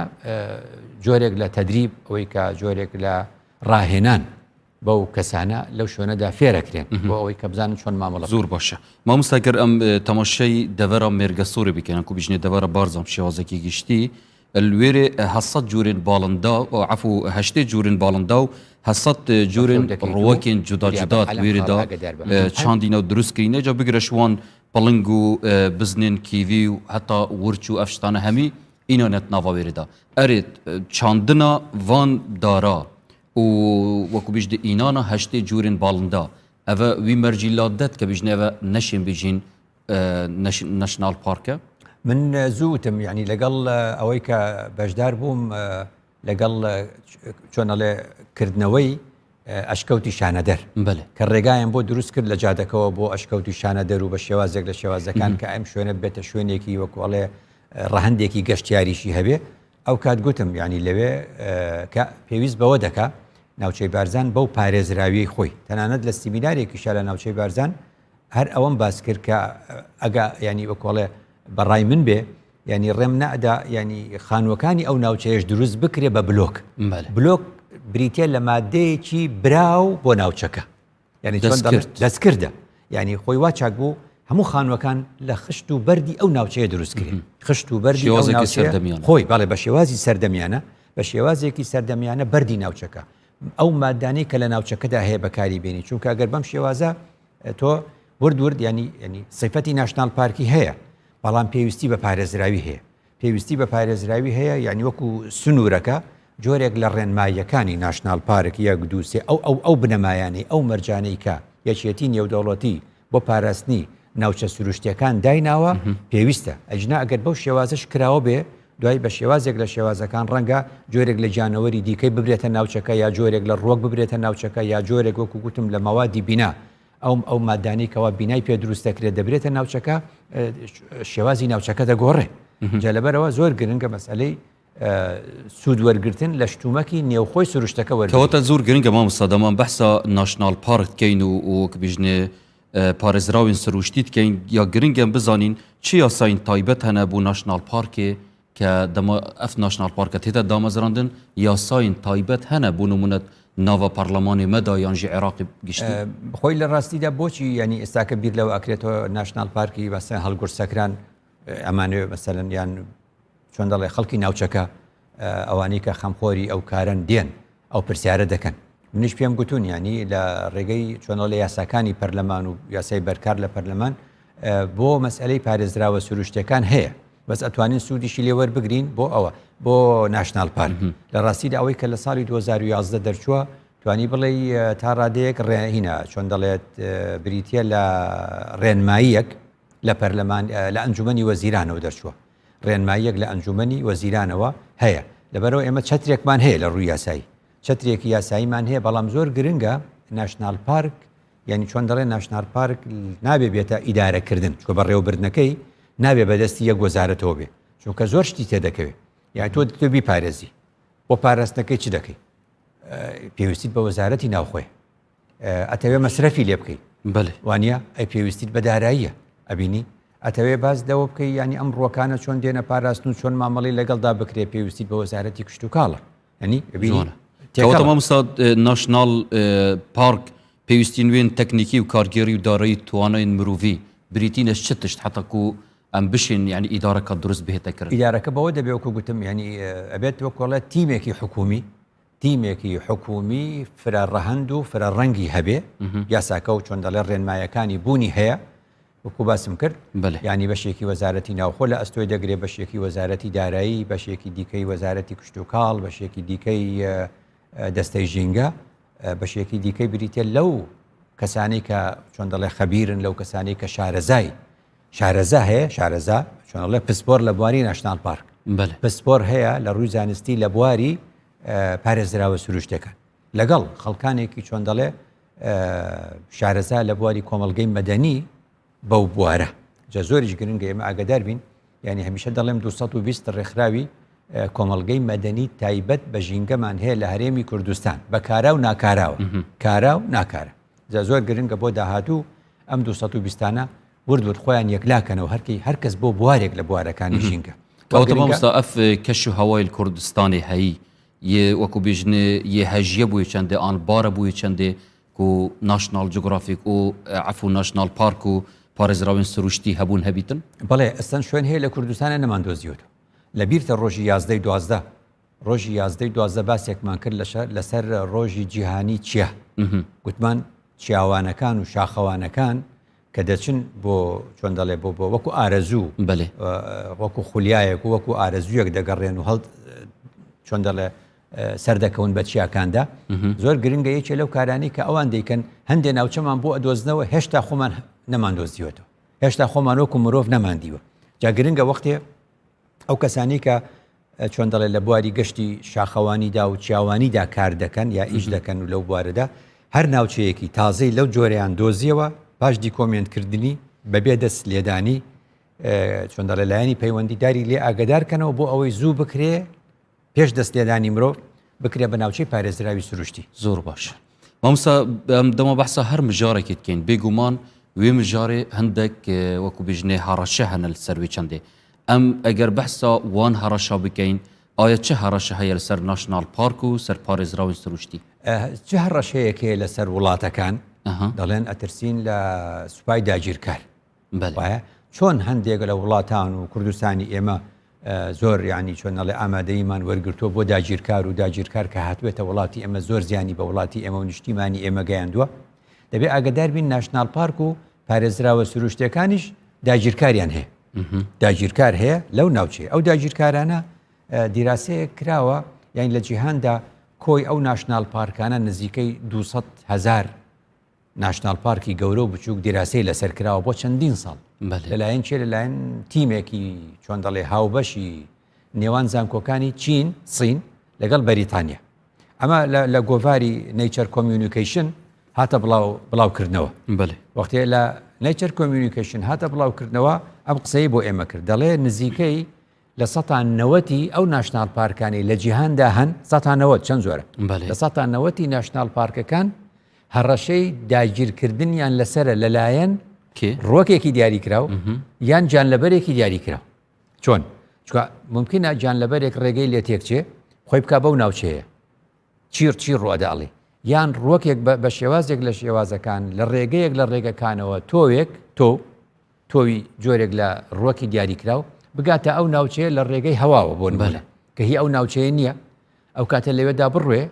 جۆرێک لە تەدریب ئەوەی کە جۆرێک لە ڕاهێنان بەو کەسانە لەو شوێنەدا فێرەکرێن بۆ ئەوەی کە بزانن چۆن مامەڵە زۆر باشە مامۆستا گەر ئەم تەماشای دەڤەرا مێرگەسۆرێ بکەین کو بژنێ دەڤەرە بارزان شێوازێکی گشتی لوێرێ هەسەد جورێن باڵندا عفو هەشتێ جورن باڵندا و هەسەد جورن ڕوەکێن جودا جودا لوێرێدا چاندینە و دروست کرینە جا بگرە شوان پڵنگ و بزنێن کیوی و هەتا ورچ و ئەف شتانە هەمی ئینانەت ناڤا وێرێدا ئەرێ چاندنا ڤان دارا و وەکو بیژ di înana heştê cûrên balinda eve wî mercî la det ke bîjne eve neşên bîjîn national park e. من زوو وتم یعنی لەگەڵ ئەوەی کە بەشدار بووم لەگەڵ چۆن ئەڵێ کردنەوەی. ئەشکەوتی شانەدەر کە ڕێگایان بۆ دروست کرد لە جادەکەوە بۆ ئەشکەوتی شانەدەر و بە شێوازێک لە شێوازەکان کە ئەم شوێنە بێتە شوێنێکی وەکو ئەڵێ ڕەهەندێکی گەشتیاریشی هەبێ ئەو کات گوتم یانی لەوێ کە پێویست بەوە دەکا ناوچەی بارزان بەو پارێزراویەی خۆی تەنانەت لە سیمینارێکیشا لە ناوچەی بارزان هەر ئەوەم باس کرد کە ئەگا ینی وەکۆڵێ بەڕای من بێ ینی ڕێم نەدا ینی خانووەکانی ئەو ناوچەیەش دروست بکرێ بە بلۆک بلۆک بریتە لە مادەیەکی براو بۆ ناوچەکە یانی چۆن دەڵێن دەستکرد. دەستکردە یانی خۆی وا چاک بوو هەموو خانووەکان لە خشت و بەردی ئەو ناوچەیە دروست کرێ خشت و بەردی ئەو شێوازێکی ناوچەیە سەردەمیانە. خۆی بەڵێ بە شێوازی سەردەمیانە بە شێوازێکی سەردەمیانە بەردی ناوچەکە ئەو مادانەی کە لە ناوچەکەدا هەیە بەکاری بێنی چونکە ئەگەر بەم شێوازە تۆ ورد ورد ینی ینی سیفەتی ناشناڵ پارکی هەیە بەڵام پێویستی بە پارێزراوی هەیە پێویستی بە پارێزراوی هەیە یانی وەکو سنوورەکە جۆرێک لە ڕێنماییەکانی ناشناڵ پارک یەک دوو سێ ئەو ئەو ئەو بنەمایانەی ئەو مەرجانەی کە یەکێتی نێودەوڵەتی بۆ پاراستنی ناوچە سروشتیەکان دایناوە پێویستە ئەجنا ئەگەر بەو شێوازەش کراوە بێ دوای بە شێوازێک لە شێوازەکان ڕەنگە جۆرێک لە گیانەوەری دیکەی ببرێتە ناوچەکە یا جۆرێک لە ڕوەک ببرێتە ناوچەکە یا جۆرێک وەکو گوتم لە مەوادی بینا ئەو ئەو مادانەی کەوا بینای پێ دروست دەکرێت دەبرێتە ناوچەکە شێوازی ناوچەکە دەگۆڕێ جا لەبەرەوە زۆر گرنگە مەسئلەی سوود وەرگتن لە شتومەکی نێوخۆی سروشتەکە وەرکەوتە زۆر گرنگە مامۆستا دەمان بەحسا ناشناڵ پارک دکەین و وەک بیژنێ پارێزراوین سروشتی دکەین یا گرنگە بزانین چ یاساین تایبەت هەنە بۆ ناشناڵ پارکێ کە دەما ئەف ناشناڵ پارکە تێتە دامەزراندن یاساین تایبەت هەنە بۆ نمونە ناڤا پەڕلەمانێ مەدا یان ژی عێراقی گشتی؟ خۆی لە ڕاستیدا بۆچی یانی ئێستاکە بیر لەوە ئەکرێتەوە ناشناڵ پارکی مەسەلەن هەڵگورد سەکران ئەمانەوێ مەسەلەن یان چۆن دەڵێ خەڵکی ناوچەکە ئەوانەی کە خەمخۆری ئەو کارەن دێن ئەو پرسیارە دەکەن منیش پێم گوتون ینی لە ڕێگەی چۆنەڵ لە یاساکانی پەرلەمان و یاسای بەرکار لە پەرلەمان بۆ مەسئلەی پارێزراوە سروشتەکان هەیە بەس ئەتوانین سوودیشی لێ وەربگرین بۆ ئەوە بۆ ناشناڵ پارک لە ڕاستیدا ئەوەی کە لە ساڵی 2011 دەرچووە توانی بڵێ تا ڕادەیەک ڕێهینە چۆن دەڵێت بریتە لە ڕێنماییەک لە پەرلەمان لە ئەنجومەنی وەزیرانەوە دەرچووە ڕێنماییەک لە ئەنجومەنی وەزیرانەوە هەیە لەبەرەوە ئێمە چەترێکمان هەیە لە ڕووی یاسایی چەترێکی یاساییمان هەیە بەڵام زۆر گرنگە ناشناڵ پارک یانی چۆن دەڵێن ناشناڵ پارک نابێ بێتە ئیدارەکردن چونکە بەڕێوەبردنەکەی نابێ بەدەستی یەک وەزارەتەوە بێ چونکە زۆر شتی تێدەکەوێ یان تۆ تۆ بیپارێزی بۆ پاراستنەکەی چ دەکەی پێویستیت بە وەزارەتی ناوخۆی ئەتەوێ مەسرەفی لێ بکەی بەێ وانە ئەی پێویستیت بە داراییە ئەبینی ئەتەوێ باز لەوە بکەی ینی ئەم ڕوەکانە چۆن دێنە پاراستن و چۆن مامەڵی لەگەڵدا بکرێ پێویستیت بە وەزارەتی کشتتوکاڵە یعنی ئەبینی کەواتە مامۆستا ناشناڵ پارک پێویستی نوێن تەکنیکی و کارگێڕی و دارایی توانای مروڤی بریتینە چ تشت حتا کو ئەم بشین یعنی ئیدارەکە دروست بهێتە کردن ئیدارەکە بەوە دەبێ وەکو گوتم یعنی ئەبێت وەکۆڵێ تیمێکی حکومی تیمێکی حکومی فرە ڕەهەند و فرە ڕەنگی هەبێ یاساکە و چۆن دەڵێ ڕێنمایەکانی بوونی هەیە وەکو باسم کرد یانی بەشێکی وەزارەتی ناوخۆ لە ئەستۆی دەگرێ بەشێکی وەزارەتی دارایی بەشێکی دیکەی وەزارەتی کشتوکاڵ بەشێکی دیکەی دەستەی ژینگە بەشێکی دیکەی بریتە لەو کەسانی کە چۆن دەڵێ خەبیرن لەو کەسانی کە شارەزای شارەزا هەیە شارەزا چۆنڵێ پسپۆر لە بواری ناشناڵ پارک پسپۆر هەیە لە ڕووی زانستی لە بواری پارێزراوە سروشتەکان لەگەڵ خەڵکانێکی چۆن دەڵێ شارەزا لە بواری کۆمەڵگەی مەدەنی بەو بوارە جا زۆریش گرنگە ئێمە ئاگدار بین یعنی هەمیشە دەڵێم 220 ڕێکخراوی کۆمەڵگەی مەدەنی تایبەت بە ژینگەمان هەیە لە هەرێمی کوردستان بە کارا و ناکاراوە کارا و ناکارە جا زۆر گرنگە بۆ داهاتوو ئەم 220انە ورد ورد خۆیان یەکلاکەنەوە هەرکەی هەرکەس بۆ بوارێک لە بوارەکانی ژینگە کەواتە مامۆستا ئەف کەش و هەوای کوردستانی هەیی یێ وەکو بێژنێ یێ هەژیە بووێ چەندێ ئان بارە بووێ چەندێ کو ناشناڵ جوگرافیک و عەفو ناشناڵ پارک و پارێزراوێن سروشتی هەبوون هەبیتن؟ بەڵێ ئەسلەن شوێن هەیە لە کوردستانە نەمان دۆزیوەتەوە لە بیرتە ڕۆژی یازدەی 12 ڕۆژی یازدەی 12 باسێکمان کرد لەسەر ڕۆژی جیهانی چیا گوتمان چیاوانەکان و شاخەوانەکان کە دەچن بۆ چۆن دەڵێ بۆ بۆ وەکو ئارەزوو بەێ وەکو خولیایەک و وەکو ئارەزوویەک دەگەڕێن و هەڵ چۆن دەڵێ سەردەکەون بە چیاکاندا زۆر گرنگە یەکێ لەو کارانی کە ئەوان دەیکەن هەندێ ناوچەمان بۆ ئەدۆزنەوە هێشتا خۆمان نەمان دۆزیوەتەوە هێشتا خۆمان وەکو مرۆڤ نەماندیوە جا گرنگە وەختێ ئەو کەسانی کە. چۆن دەڵێ لە بواری گەشتی شاخەوانیدا و چیاوانیدا کار دەکەن یا ئیش دەکەن و لەو بوارەدا هەر ناوچەیەکی تازەی لەو جۆرەیان دۆزیەوە پاش دیکۆمێنت کردنی بەبێ دەست لێدانی چۆن دەڵێ لایەنی پەیوەندیداری لێ ئاگدار کەنەوە بۆ ئەوەی زوو بکرێ پێش دەست لێدانی مرۆڤ بکرێ بە ناوچەی پارێزراوی سروشتی. زۆر باش مامۆستا ئەم دەما بەحسا هەر مژارێکی دکەین بێگومان وێ مژارێ هەندێک وەکو بژنێ هەڕەشە هەنە لەسەر وێ چەندێ ئەم ئەگەر بەحسا وان هەڕەشە بکەین ئایا چ هەڕەشە هەیە لەسەر ناشناڵ پارک و سەر پارێزراوی سروشتی؟ چ هەڕەشەیەک هەیە لەسەر وڵاتەکان؟ دەڵێن ئەترسین لە سوپای داگیرکار. وایە چۆن هەندێک لە وڵاتان و کوردستانی ئێمە زۆر ینی چۆن نەڵێ ئامادەیمان وەرگتووە بۆ داگیرکار و داگیرکار کە هاتوێتە وڵاتی ئێمە زۆر زیانی بە وڵاتی ئێمە و نیشتیمانی ئێمە گەیاندووە دەبێ ئاگدار بین ناشناڵ پارک و پارێزراوە سروشتەکانیش داگیرکاریان هەیە داگیرکار هەیە لەو ناوچەیە ئەو داگیرکارانە دیراسەیەک کراوە یان لە جیهاندا کۆی ئەو ناشناڵ پارکانە نزیکەی 200 هزار ناشناڵ پارکی گەورە و بچووک دیراسەی لەسەر کراوە بۆ چەندین ساڵ لەلایەن چێ لەلایەن تیمێکی چۆن دەڵێ هاوبەشی نێوان زانکۆکانی چین سین لەگەڵ بەریتانیا ئەمە لە گۆڤاری Nature Communication هاتە بڵاو بڵاوکردنەوە وەختێ لە Nature Communication هاتە بڵاوکردنەوە ئەم قسەی بۆ ئێمە کرد دەڵێ نزیکەی لە سەتا نەوەتی ئەو ناشناڵ پارکانەی لە جیهاندا هەن، سەتا 90 چەند زۆرە؟ لە سەتا نەوەتی ناشناڵ پارکەکان هەڕەشەی داگیرکردنیان لەسەرە لەلایەن ڕوەکێکی دیاریکراو یان گیانلەبەرێکی دیاریکراو. چۆن؟ چونکە مومکینە گیانلەبەرێک ڕێگەی لێ تێکچێ خۆی بکا بەو ناوچەیە چی چی ڕوئەدا ئەڵێ یان ڕوەکێک بە شێوازێک لە شێوازەکان لە ڕێگەیەک لە ڕێگەکانەوە تۆوێک تۆ تۆوی جۆرێک لە ڕوەکی دیاریکراو بگاتە ئەو ناوچەیە لە ڕێگەی هەواوە بۆ نمونە کە هی ئەو ناوچەیە نییە ئەو کاتە لەوێدا بڕوێ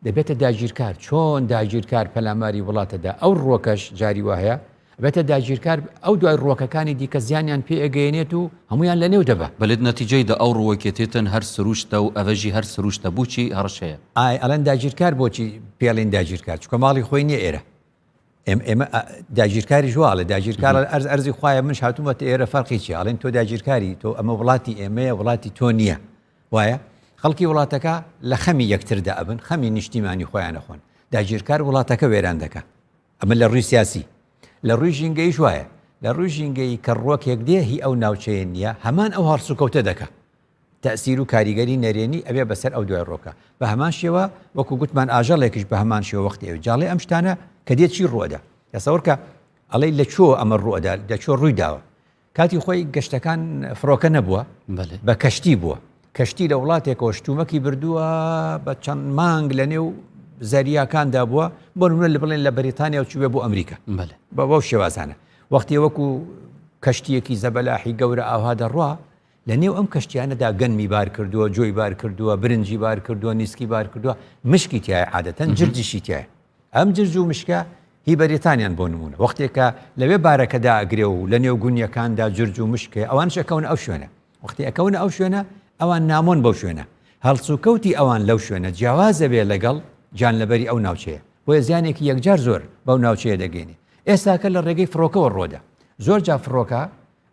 دەبێتە داگیرکار چۆن داگیرکار پەلاماری وڵاتەدا ئەو ڕوەکەش جاری وایە بێتە داگیرکار ئەو دوای ڕوەکەکانی دیکە زیانیان پێ ئەگەیەنێت و هەمویان لە نێو دەبا. بەلێت نەتیجەی دە ئەو ڕوەکێ تێتن هەر سروشتە و ئەڤە ژی هەر سروشتە بوچی هەڕەشەیە؟ ئای ئەڵێن داگیرکار بۆچی پێڵین داگیرکار چونکە ماڵی خۆی نییە ئێرە ئێمە داگیرکاریش وا ئەڵێ داگیرکار ئەرز ئەرزی خوایە منش هاتوومەتە ئێرە فەرقی چیە ئەڵێن تۆ داگیرکاری تۆ ئەمە وڵاتی ئێمەیە وڵاتی تۆ نییە وایە خەڵکی وڵاتەکە لە خەمی یەکتردا ئەبن خەمی نیشتیمانی خۆیان ئەخۆن داگیرکار وڵاتەکە وێران دەکا ئەمە لە ڕووی سیاسی لە ڕووی ژینگەیش وایە لە ڕووی ژینگەیی کە ڕوەکێک دێ هی ئەو ناوچەیە نییە هەمان ئەو هەڵسوکەوتە دەکا تەئسیر و کاریگەری نەرێنی ئەبێ بەسەر ئەو دوای ڕۆکە بە هەمان شێوە وەکو گوتمان ئاژەڵێکیش بە هەمان شێوە وەختی ئەوی جاڵێ ئەم شتانە کە دێت چی ڕوئەدا تەسەور کە ئەڵێی لە کوێوە ئەمە ڕوئەدا لە کوێ ڕووی داوە کاتی خۆی گەشتەکان فڕۆکە نەبووە بە کەشتی بووە کەشتی لە وڵاتێکەوە شتومەکی بردووە بە چەند مانگ لە نێو زەریاکاندا بووە بۆ نمونە لە بڵێن لە بەریتانیا و چووێ بۆ ئەمریکا بە بەو شێوازانە وەختی وەکو کەشتیەکی زەبەلاحی گەورە ئاوها دەڕوا لە نێو ئەم کەشتیانەدا گەنمی بار کردووە، جۆی بار کردووە، برنجی بار کردووە، نیسکی بار کردووە، مشکی تیایە عادەتەن جرجیشی تیایە. ئەم جرج و مشکە هی بەریتانیان بۆ نموونە. وەختێک کە لەوێ بارەکە دائەگرێ و لە نێو گونیەکاندا جرج و مشک هەیە، ئەوانیش ئەکەونە ئەو شوێنە. وەختی ئەکەونە ئەو شوێنە، ئەوان نامۆن بەو شوێنە. هەڵسوکەوتی ئەوان لەو شوێنە جیاواز ئەبێ لەگەڵ گیانلەبەری ئەو ناوچەیە. بۆیە زیانێکی یەکجار زۆر بەو ناوچەیە دەگەینێ. ئێستاکە لە ڕێگەی فڕۆکەوە ڕۆدە. زۆر جار فڕۆکە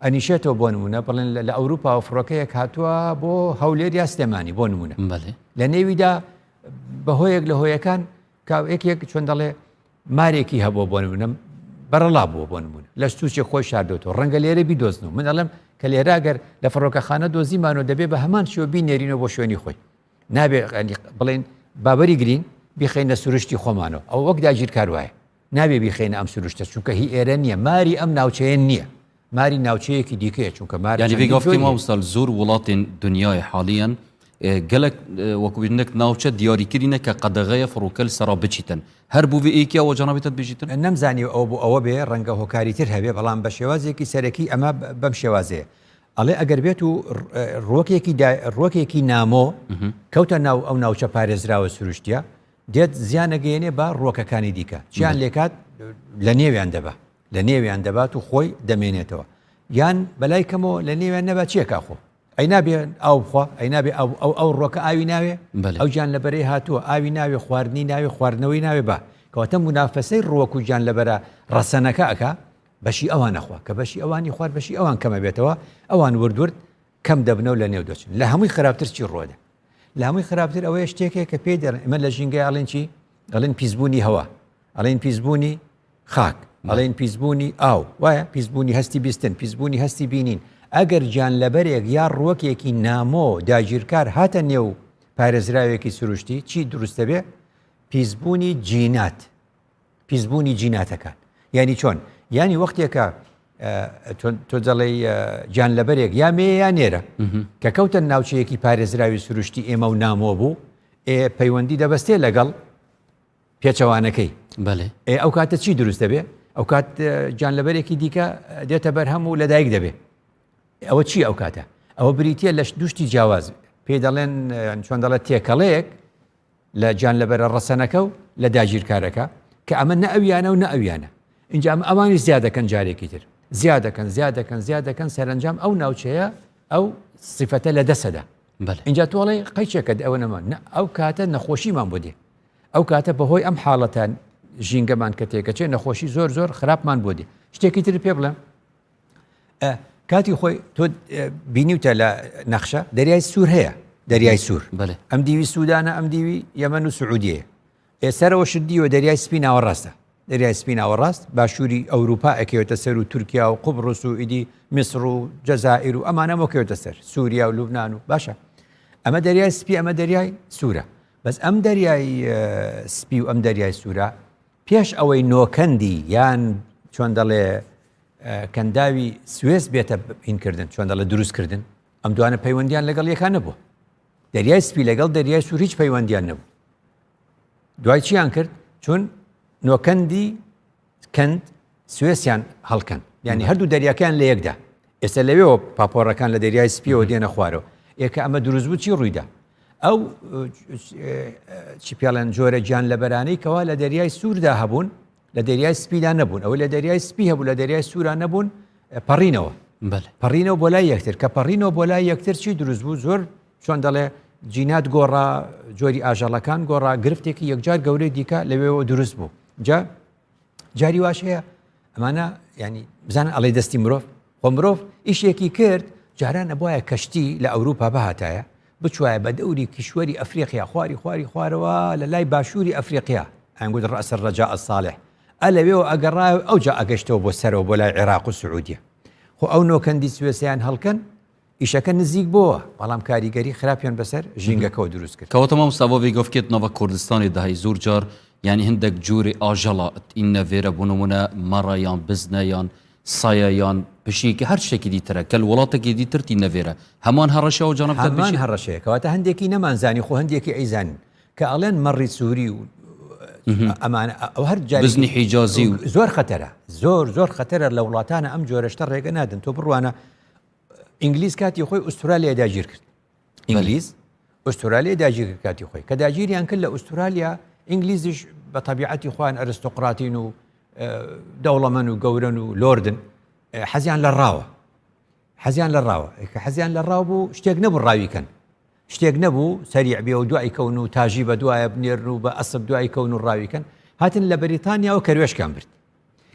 ئەنیشێتەوە بۆ نمونە بڵێن لە ئەوروپاوە فڕۆکەیەک هاتووە بۆ هەولێر یا سلێمانی بۆ نمونە لە نێویدا بەهۆیەک لە هۆیەکان یەکێک چۆن دەڵێ مارێکی هەبووە بۆ نمونە بەرەڵا بووە بۆ نمونە لە سوچێک خۆی شاردۆتەوە ڕەنگە لێرە بیدۆزنەوە من ئەڵێم کە لێرە گەر لە فڕۆکەخانە دۆزیمانەوە دەبێ بە هەمان شێوە بینێرینەوە بۆ شوێنی خۆی نابێ بڵێن بابەری گرین بیخەینە سروشتی خۆمانەوە ئەو وەک داگیرکار وایە نابێ بیخەینە ئەم سروشتە چونکە هی ئێرە نییە ماری ئەم ناوچەیە نییە ماری ناوچەیەکی دیکەیە چونکە مار یانی چەندین vê gavkê جۆری هەیە. مامۆستا li zor welatên dunyayê haliyen gelek wekû bêjin nek navçe diyarîkirî ne ke qedexe ye firoke li sera biçîtin. Her bo vê êkî ewa cenabê te dibêjîtin? نەمزانی ئەوە بۆ ئەوە بێ ڕەنگە هۆکاری تر هەبێ بەڵام بە شێوازێکی سەرەکی ئەمە بەم شێوازەیە ئەڵێ ئەگەر بێت و ڕوەکێکی ڕوەکێکی نامۆ کەوتە ناو ئەو ناوچە پارێزراوە سروشتیە دێت زیان ئەگەیەنێ بە ڕووەکەکانی دیکە چیان لێکات لە نێویان دەبا لە نێویان دەبات و خۆی دەمێنێتەوە یان بەلای کەمەوە لە نێویان نەبا چیەکا خۆ ئەی نابێ ئاو بخوا ئەی نابێ ئەو ئەو ئەو ڕۆکە ئاوی ناوێ ئەو گیان لەبەرەی هاتووە ئاوی ناوێ خواردنی ناوێ خواردنەوەی ناوێ بە کەواتە مونافەسەی ڕووەک و گیان لەبەرە ڕەسەنەکە ئەکا بەشی ئەوان ئەخوا کە بەشی ئەوانی خوارد بەشی ئەوان کەمە بێتەوە ئەوان ورد ورد. کەم دەبنەوە لە نێو دەچن. لە هەمووی خراپتر چی ڕوەدە؟ لە هەمووی خراپتر ئەوەیە شتێکێک کە پێی دەڵێن ئێمە لە ژینگەی ئەڵێن چی؟ ئەڵێن پیسبوونی هەوا، ئەڵێن پیسبوونی خاک، ئەڵێن پیسبوونی ئاو، وایە پیسبوونی هەستی بیستن، پیسبوونی هەستی بینین. ئەگەر گیانلەبەرێک یا ڕووەکێکی نامۆ داگیرکار هاتە نێو پارێزراوێکی سروشتی چی دروست دەبێ؟ پیسبوونی جینات. پیسبوونی جیناتەکان یانی چۆن یانی وەختێکە تۆ دەڵێی گیانلەبەرێک یا مێ یا نێرە کە کەوتە ناوچەیەکی پارێزراوی سروشتی ئێمە و نامۆ بوو ئێ پەیوەندی دەبەستێ لەگەڵ پێچەوانەکەی بەێ ئێ ئەو کاتە چی دروست دەبێ ئەو کات گیانلەبەرێکی دیکە دێتە بەرهەم و لەدایک دەبێ ئەوە چی ئەو کاتە ئەوە بریتە لە دوشتی جیاواز پێی دەڵێن چۆن دەڵێت تێکەڵەیەک لە گیانلەبەرە ڕەسەنەکە و لە داگیرکارەکە کە ئەمە نە ئەویانە و نە ئەویانە ئینجا ئەمە ئەوانیش زیاد دەکەن جارێکی تر زیاد دەکەن زیاد دەکەن زیاد دەکەن سەرەنجام ئەو ناوچەیە ئەو سیفەتە لە دەسەدا اینجا تۆڵێ قەیچێکە ئەوە نەما نە ئەو کاتە نەخۆشیمان بۆ دێ ئەو کاتە بەهۆی ئەم حاڵەتە ژینگەمان کە تێکەچێ نەخۆشی زۆر زۆر خراپمان بۆ دێ شتێکی تر پێ بڵێم کاتی خۆی تۆ بینیوتە لە نەخشە دەریای سوور هەیە دەریای سوور ئەم دیوی سوودانە ئەم دیوی یەمەن و سعودیەیە ئێسەرەوە شت دیوە دەریای سپی ناوەڕاستە دەریای سپی ناوەڕاست باشووری ئەوروپا ئەکەوێتە سەر و تورکیا و قوبڕس و ئیدی میسر و جەزائیر و ئەمانە مۆکەوێتە سەر سووریا و لوبناان و باشە ئەمە دەریای سپی ئەمە دەریای سوورە بەس ئەم دەریای سپی و ئەم دەریای سوورە پێش ئەوەی نۆکەندی یان چۆن دەڵێ کەنداوی سوێس بێتە هینکردن چۆن دەڵێ دروستکردن ئەم دوانە پەیوەندیان لەگەڵ یەکان نەبوو دەریای سپی لەگەڵ دەریای سوور هیچ پەیوەندیان نەبوو دوای چیان کرد چون نۆکەندی کەند سوێسیان هەڵکەن یعنی هەردوو دەریاکان لە یەکدا ئێستا لەوێەوە پاپۆڕەکان لە دەریای سپیەوە دێنە خوارەوە ئێکە ئەمە دروست بوو چی ڕوویدا ئەو چی پێڵێن جۆرە گیان لەبەرانەی کەوا لە دەریای سووردا هەبوون لە دەریای سپیدا نەبوون ئەوەی لە دەریای سپی هەبوو لە دەریای سوورا نەبوون پەڕینەوە پەڕینەوە بۆ لای یەکتر کە پەڕینەوە بۆ لای یەکتر چی دروست بوو زۆر چۆن دەڵێ جینات گۆڕا جۆری ئاژەڵەکان گۆڕا گرفتێکی یەکجار گەورەی دیکە لەوێەوە دروست بوو جا جاری واش هەیە ئەمانە ینی بزانن ئەڵێ دەستی مرۆڤ خۆ مرۆڤ ئیشێکی کرد جاران ئەبواە کەشتی لە ئەوروپا بهاتایە بچوایە بە دەوری کیشوەری ئەفریقیا خواری خواری خوارەوە لە لای باشووری ئەفریقیا ئەنگوت ڕەسەر ڕەجا الصالح ئە لەوێەوە ئەگەڕایەوە ئەوجا ئەگەشتەوە بۆ سەرەوە بۆ لای عێراق و سعودیە خۆ ئەو نۆکەندی سوێسیان هەڵکەن ئیشەکە نزیک بۆوە بەڵام کاریگەری خراپیان بەسەر ژینگەکەوە دروست کرد. کەواتە مامۆستا ڤا ڤێ گۆفکێت ناڤا کوردستانێ دە هەی زۆر جار یانی هندەک جۆرێ ئاژەڵا ئینە ڤێرە بۆ نمونە مەڕە یان بزنە یان سایە یان پشیکە هەر شتێکی دیترە کە وڵاتێکی دیتر تینە ڤێرە هەمان هەڕەشە و جانب هەمان هەڕەشەیە کەواتە هەندێکی نەمانزانی خۆ هەندێکی ئەیزانین کە ئەڵێن مەڕی سووری و ئەمانە ئەو هەر جاری بزنی حیجازی و زۆر خەتەرە زۆر زۆر خەتەرە لە وڵاتانە ئەم جۆرە شتە ڕێگە نادەن تۆ بڕوانە ئینگلیز کاتی خۆی ئوسترالیا داگیر کرد ئینگلیز ئوسترالیا داگیر کرد کاتی خۆی کە داگیریان کرد لە ئوسترالیا ئینگلیزیش بە تەبیعەتی خۆیان ئەرستۆقراتین و دەوڵەمەن و گەورن و لۆردن حەزیان لە ڕاوە حەزیان لە ڕاوە کە حەزیان لە ڕاو بوو شتێک نەبوو ڕاویکەن شتێک نەبوو سەریع بێ و دوای کەون و تاژی بە دوایە بنێرن و بە ئەسب دوای کەون و ڕاویکەن هاتن لە بەریتانیاوە کەروێشکان برد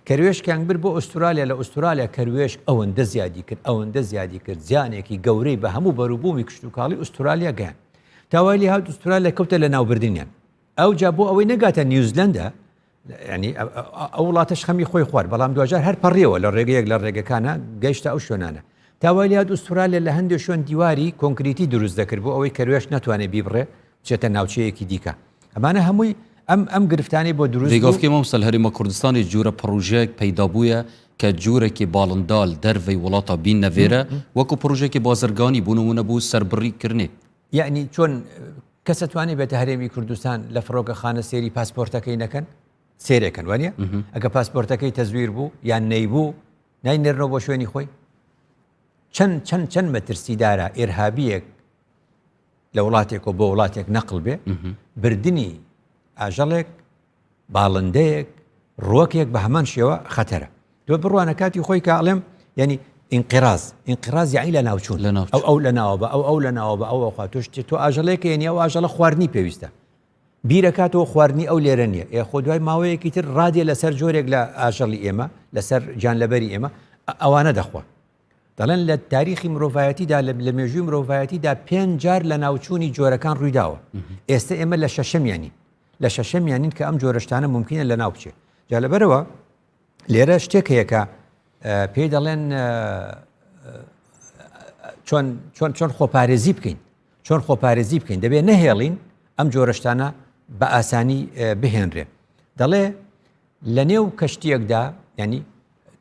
کەروێشکیان برد بۆ ئوسترالیا، لە ئوسترالیا کەروێشک ئەوەندە زیادی کرد، ئەوەندە زیادی کرد، زیانێکی گەورەی بە هەموو بەروبوومی کشتوکاڵی ئوسترالیا گەیاند. تا وای لێ هات ئوسترالیا کەوتە لەناوبردنیان. ئەوجا بۆ ئەوەی نەگاتە نیوزلەندا، یعنی ئەو وڵاتەش خەمی خۆی خوارد، بەڵام دواجار هەر پەڕیەوە لە ڕێگەیەک لە ڕێگەکانە گەیشتە ئەو شوێنانە. تا وای لێ هات ئوسترالیا لە هەندێک شوێن دیواری کۆنکریتی دروست دەکرد بۆ ئەوەی کەروێشک نەتوانێت بیبڕێ بچێتە ناوچەیەکی دیکە. ئەمانە هەمووی ئەم ئەم گرفتانەی بۆ دروست بوو. ڤێگافکێ مامۆستا لە هەرێما کوردستانێ جورە پڕوژەیەک پەیدا بویە کە جورەکێ باڵندال دەرڤەی وڵاتا بیننە ڤێرە وەکو پڕوژەکێ بازرگانی بۆ نمونە بۆ سەربڕی کرنێ. یەعنی چۆن کەس ئەتوانێ بێتە هەرێمی کوردستان لە فڕۆکەخانە سێری پاسپۆرتەکەی نەکەن؟ سێرێکەن وانە؟ ئەگە پاسپۆرتەکەی تەزویر بوو یان نەیبوو ناینێرنەوە بۆ شوێنی خۆی؟ چەند چەند چەند مەترسیدارە ئێرهابیەک لە وڵاتێکەوە بۆ وڵاتێک نەقل بێ بردننی ئاژەڵێک باڵندەیەک ڕوەکێک بە هەمان شێوە خەتەرە تۆ بڕوانە کاتی خۆی کە ئەڵێم ینی ئینقراز ئینقراز یعنی لە ناوچوون لە ناو ئەو ئەو لە ناوە بە ئەو ئەو لە ناوە بە ئەو خوا تۆ شتێ تۆ ئاژەڵێکە یعنی ئەو ئاژەڵە خواردنی پێویستە بیرەکاتەوە خواردنی ئەو لێرە نییە ئێ خۆ دوای ماوەیەکی تر ڕادێ لەسەر جۆرێک لە ئاژەڵی ئێمە لەسەر گیانلەبەری ئێمە ئەوانە دەخوا. دەڵێن لە تاریخی مرۆڤایەتیدا لە مێژووی مرۆڤایەتیدا پێنج جار لە ناوچوونی جۆرەکان ڕوویداوە ئێستا ئێمە لە شەشەمیانین لە شەشەمیانین کە ئەم جۆرە شتانە مومکینە لە ناو بچێ جا لەبەرەوە لێرە شتێک هەیە کە پێی دەڵێن چۆن چۆن چۆن خۆپارێزی بکەین چۆن خۆپارێزی بکەین دەبێت نەهێڵین ئەم جۆرەشتانە بە ئاسانی بهێنرێ دەڵێ لە نێو کەشتیەکدا ینی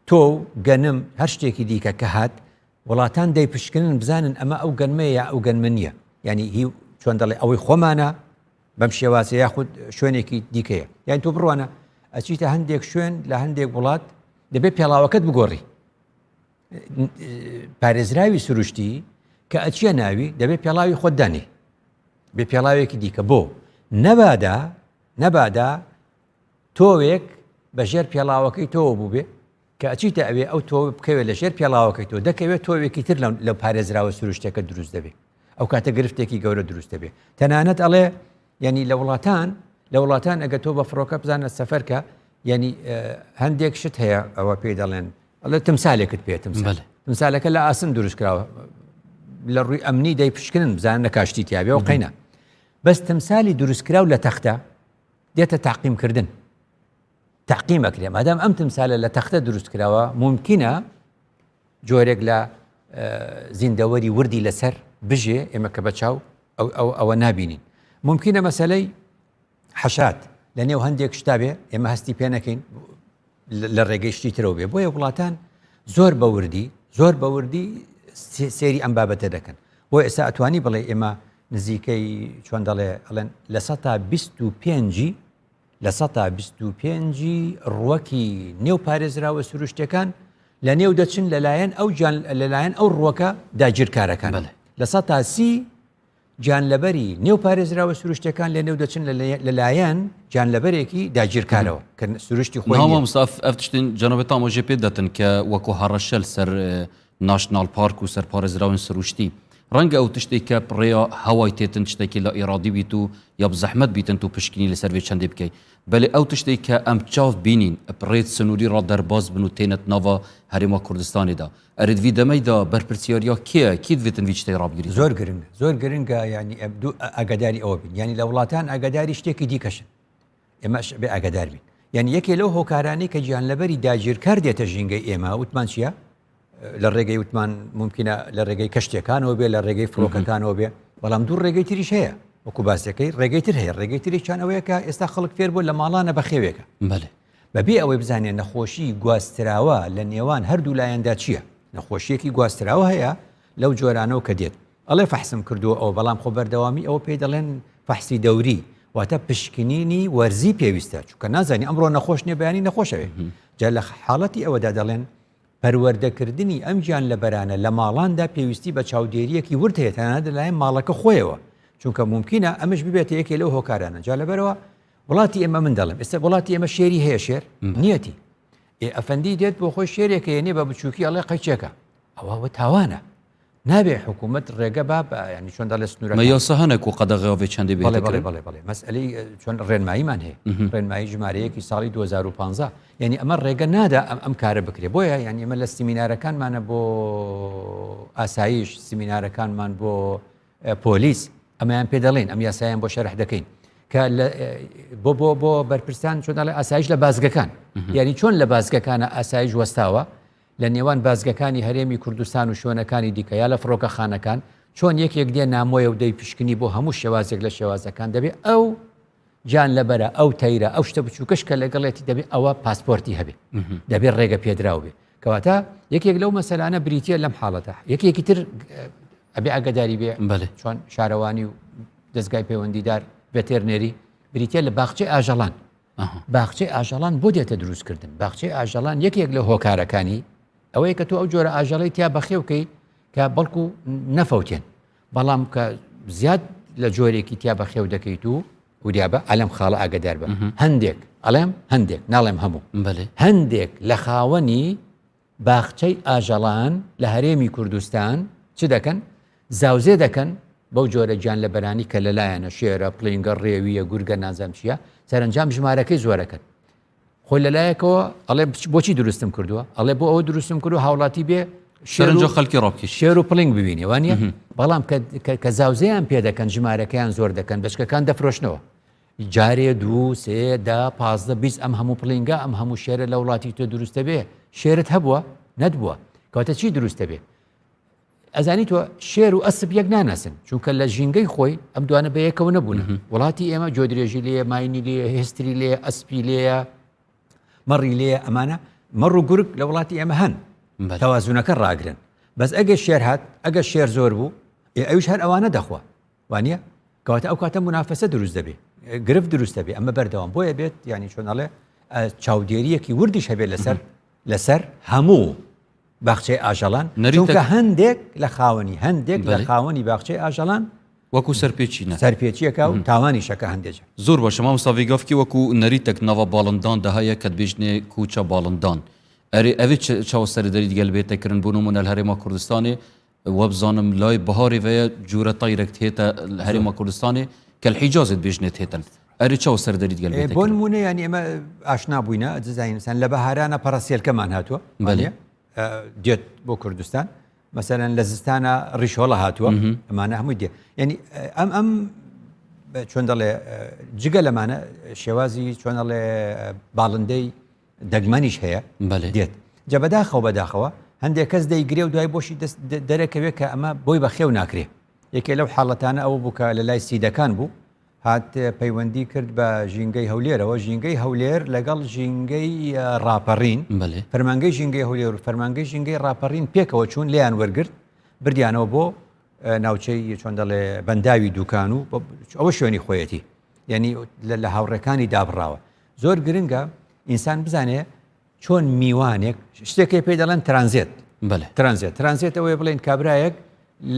تۆ و گەنم هەر شتێکی دیکە کە هات وڵاتان دەیپشکنن بزانن ئەمە ئەو گەنمەیە یا ئەو گەنمە نییە ینی هی چۆن دەڵێ ئەوەی خۆمانە بەم شێوازە یاخود شوێنێکی دیکەیە یان تۆ بڕوانە ئەچیتە هەندێک شوێن لە هەندێک وڵات دەبێت پێڵاوەکەت بگۆڕی پارێزراوی سروشتی کە ئەچیە ناوی دەبێت پێڵاوی خۆت دانی بێ پێڵاوێکی دیکە بۆ نەبادا نەبادا تۆوێک بە ژێر پێڵاوەکەی تۆوە بووبێ کە ئەچیتە ئەوێ ئەو تۆوە بکەوێت لە ژێر پێڵاوەکەی تۆ دەکەوێت تۆوێکی تر لە پارێزراوە سروشتەکە دروست دەبێت ئەو کاتە گرفتێکی گەورە دروست دەبێت تەنانەت ئەڵێ یعنی لە وڵاتان لە وڵاتان ئەگە تۆ بە فڕۆکە بزانە سەفەرکە یعنی هەندێک شت هەیە ئەوە پێی دەڵێن ئەڵێ تمسالێکت پێ تمسال تمسالەکە لە ئاسن دروست کراوە لە ڕووی ئەمنی دەی پشکنن بزانن لە کاشتی تیاابێ و قەینا بەس تمسالی دروستکراو لە تەختە دێتە تاقیمکردن تەعقیم ئەکرێ مادام ئەم تمسالە لە تەختە دروست کراوە مومکینە جۆرێک لە زیندەوەری وردی لەسەر بژێ ئێمە کە بە چاو ئەو ئەوە نابینین ممکنە مەسلەی حەشات لە نێو هەندێک شتا بێ ئێمە هەستی پێ نەکەین لە ڕێگەی شتی ترەوە بێ بۆیە وڵاتان زۆر بەوردی زۆر بەوردی سێری ئەم بابەتە دەکەن بۆ ئێستا ئەتوانی بڵێ ئێمە نزیکەی چۆن دەڵێ ئەڵێن لە سە تا 25 25% ی ڕووەکی نێو پارێزراوە سروشتیەکان لە نێو دەچن لەلایەن ئەو گیان لەلایەن ئەو ڕووەکە داگیرکارەکان بەڵێ. 30% گیانلەبەری نێو پارێزراوە سروشتیەکان لە نێو دەچن لەلایەن گیانلەبەرێکی داگیرکارەوە کە سروشتی خۆی ناوە نییە. مامۆستا ئەف تشتن جەنابێ تامۆژێ پێ دەتن کە وەکو هەڕەشە سەر ناشناڵ پارک و سەر پارێزراوێن سروشتی. ڕەنگە ئەو تشتێک کە ڕێیا هەوای تێتن تشتێکی لا ئیرادی بیت و یا زەحمەت بیتن تو پشکنی لەسەر وێ چەندێ بکەی. بەلێ ئەو تشتێک کە ئەم چاڤ بینین ڕێت سنووری ڕا دەرباز بن و تێنت ناڤا هەرێما کوردستانێ دا. ئەرێ ڤی دەمەی دا بەرپرسیاریا کێیە؟ کی دڤێتن ڤی چتەی ڕابگریتن؟ زۆر گرنگە زۆر گرنگە یانی دوو ئاگاداری ئەوە بین یانی لە وڵاتان ئاگاداری شتێکی دیکەشن ئێمەش بێ ئاگادار بین یعنی یەکێ لەو هۆکارانەی کە گیانلەبەری داگیرکار دێتە ژینگەی ئێمە وتمان چییە؟ لە ڕێگەی وتمان ممکنە لە ڕێگەی کەشتەکانەوە بێ لە ڕێگەی فڕۆکەکانەوە بێ بەڵام دوو ڕێگەی تریش هەیە وەکو باسەکەی ڕێگەی تر هەیە ڕێگەی تریشان ئەوەیە کە ئێستا خەڵک فێر بوو لە ماڵانە بەخێوێکە بەێ بەبێ ئەوەی بزانێ نەخۆشی گواستراوە لە نێوان هەردوو لایەندا چییە نەخۆشیەکی گواستراوە هەیە لەو جۆرانەوە کە دێت ئەڵێ فەحسم کردووە ئەوە بەڵام خۆ بەردەوامی ئەوە پێی دەڵێن فەحسی دەوری واتە پشکنینی وەرزی پێویستە چونکە نازانی ئەمڕۆ نەخۆش نیە بەیانی نەخۆشەوێ جا لە حاڵەتی ئەوەدا دەڵێن پەروەردەکردنی ئەم گیانلەبەرانە لە ماڵاندا پێویستی بە چاودێرییەکی ورد هەیە تەنانەت لەلایەن ماڵەکە خۆیەوە چونکە مومکینە ئەمەش ببێتە یەکێ لەو هۆکارانە جا لەبەرەوە وڵاتی ئێمە من دەڵێم ئێستا وڵاتی ئێمە شێری هەیە شێر نیەتی ئێ ئەفەندی دێت بۆ خۆی شێرێکە یەنێ بە بچووکی ئەڵێ قەیچێکە ئەوە وە تاوانە نابێ حکوومەت ڕێگە با بە ینی چۆن دەڵێ سنوورە مە یاسا هەنە کو قەدەغە وێ چەندێ بەڵێ بەڵێ بەڵێ بەڵێ مەسئلەی چۆن ڕێنماییمان هەیە ڕێنمایی ژمارەیەکی ساڵی 2015 یعنی ئەمە ڕێگە نادا ئەم ئەم کارە بکرێ بۆیە یعنی ئەمە لە سیمینارەکانمانە بۆ ئاسایش سیمینارەکانمان بۆ پۆلیس ئەمەیان پێ دەڵێن ئەم یاسایان بۆ شەرح دەکەین کە بۆ بۆ بۆ بەرپرسان چۆن دەڵێ ئاسایش لە بازگەکان یعنی چۆن لە بازگەکانە ئاسایش وەستاوە لە نێوان بازگەکانی هەرێمی کوردستان و شوێنەکانی دیکە یا لە فڕۆکەخانەکان، چۆن یەکێک دێ نامۆیە و دەیپشکنی بۆ هەموو شێوازێک لە شێوازەکان، دەبێ ئەو گیانلەبەرە، ئەو تەیرە، ئەو شتە بچووکەش کە لەگەڵێتی دەبێ ئەوە پاسپۆرتی هەبێ، دەبێ ڕێگە پێدراو بێ. کەواتە یەکێک لەو مەسەلانە بریتییە لەم حاڵەتە. یەکێکی تر ئەبێ ئاگاداری بێ چۆن شارەوانی و دەزگای پەیوەندیدار ڤێتێرنێری بریتییە لە باخچەی ئاژەڵان. باخچەی ئاژەڵان بۆ دێتە دروستکردن؟ باخچەی ئاژەڵان یەکێک لە هۆکارەکانی ئەوەیە کە تۆ ئەو جۆرە ئاژەڵەی تیا بەخێوکەی کە بەڵکو نەفەوتێن بەڵام کە زیاد لە جۆرێکی تیا بەخێو دەکەیت و وریابە ئەلم خاڵە ئاگدار بە هەندێک ئەڵێم هەندێک ناڵێم هەموو هەندێک لە خاوەنی باخچەی ئاژەڵان لە هەرێمی کوردستان چ دەکەن؟ زاوزێ دەکەن بەو جۆرە گیانلەبەرانی کە لەلایانە، شێرە، پڵینگە، ڕێوییە، گورگە، نازانم چییە، سەرەنجام ژمارەکەی زۆرەکەن. خۆی لەلایەکەوە ئەڵێ بۆچی دروستم کردووە؟ ئەڵێ بۆ ئەوە دروستم کردووە هاوڵاتی بێ سەرنجە خەڵکی ڕابکێشی. شێر و پڵنگ ببینێ وانە بەڵام کە زاوزێیان پێ دەکەن ژمارەکەیان زۆر دەکەن بەچکەکان دەفرۆشنەوە جارێ دوو سێ دە 15 20 ئەم هەموو پڵینگە ئەم هەموو شێرە لە وڵاتی تۆ دروستە بێ شێرت هەبووە نەتبووە کەواتە چی دروستە بێ ئەزانی تۆ شێر و ئەسپ یەک ناناسن چونکە لە ژینگەی خۆی ئەم دوانە بە یەکەوە نەبوون وڵاتی ئێمە جۆدرێژی لێ ماینی لێ هێستری لێ ئەسپی لێیە مەڕی لێیە ئەمانە مەڕ و گورگ لە وڵاتی ئێمە هەن تەوازونەکە ڕاگرن بەس ئەگەر شێر هات ئەگەر شێر زۆر بوو ئەویش هەر ئەوانە دەخوا وانە کەواتە ئەو کاتە منافەسە دروست دەبێ گرفت دروست دەبێ ئەمە بەردەوام بۆیە بێت ینی چۆنەڵێ چاودێریەکی وردیش هەبێت لەسەر لەسەر هەموو باخچەی ئاژەڵان چونکە هەندێک لە خاوەنی هەندێک لە خاوەنی باخچەی ئاژەڵان وەکو سەرپێچی نە سەرپێچیەکە و تاوانیشەکە هەندێک جار. زۆر باشە مامۆستا ڤیگافکی وەکو نەریتەک ناڤا باڵندان دە هەیە کە دبێژنێ کوچە باڵندان ئەرێ ئەڤێ چ چاوە سەرێ دەریت گەل بێتە کرن بۆ نمونە لە هەرێما کوردستانێ وەبزانم لای بەهارێ ڤەیە جورە تەیرەک تێتە هەرێما کوردستانێ کە لە حیجازێ دبێژنێ تێتن ئەرێ چاوە سەر دەریت گەل بێتە بۆ نمونە یانی ئێمە ئاشنا بووینە دەزانین مەسەن لە بەهارانە پەڕەسێلکەمان هاتووە بەلێ دێت بۆ کوردستان مەسەلەن لە زستانە ڕیشۆڵە هاتووە ئەمانە هەمووی دێ یعنی ئەم ئەم چۆن دەڵێ جگە لەمانە شێوازی چۆن دەڵێ باڵندەی دەگمەنیش هەیە دێت جا بەداخەوە بەداخەوە هەندێک کەس دەیگرێ و دوای بۆشی دەست دەرەکەوێت کە ئەمە بۆی بەخێو ناکرێ یەکێ لەو حاڵەتانە ئەوە بوو کە لە لای سیدەکان بوو هات پەیوەندی کرد بە ژینگەی هەولێرەوە، ژینگەی هەولێر لەگەڵ ژینگەی ڕاپەڕین، فەرمانگەی ژینگەی هەولێر و فەرمانگەی ژینگەی ڕاپەڕین پێکەوە چوون لێیان وەرگرت بردیانەوە بۆ ناوچەی چۆن دەڵێ بەنداوی دوکان و ئەوە شوێنی خۆیەتی یعنی لە هاوڕێکانی دابڕاوە زۆر گرنگە ئینسان بزانێ چۆن میوانێک شتێکی پێ دەڵێن ترانزێت ترانزێت ترانزێت ئەوەیە بڵێن کابرایەک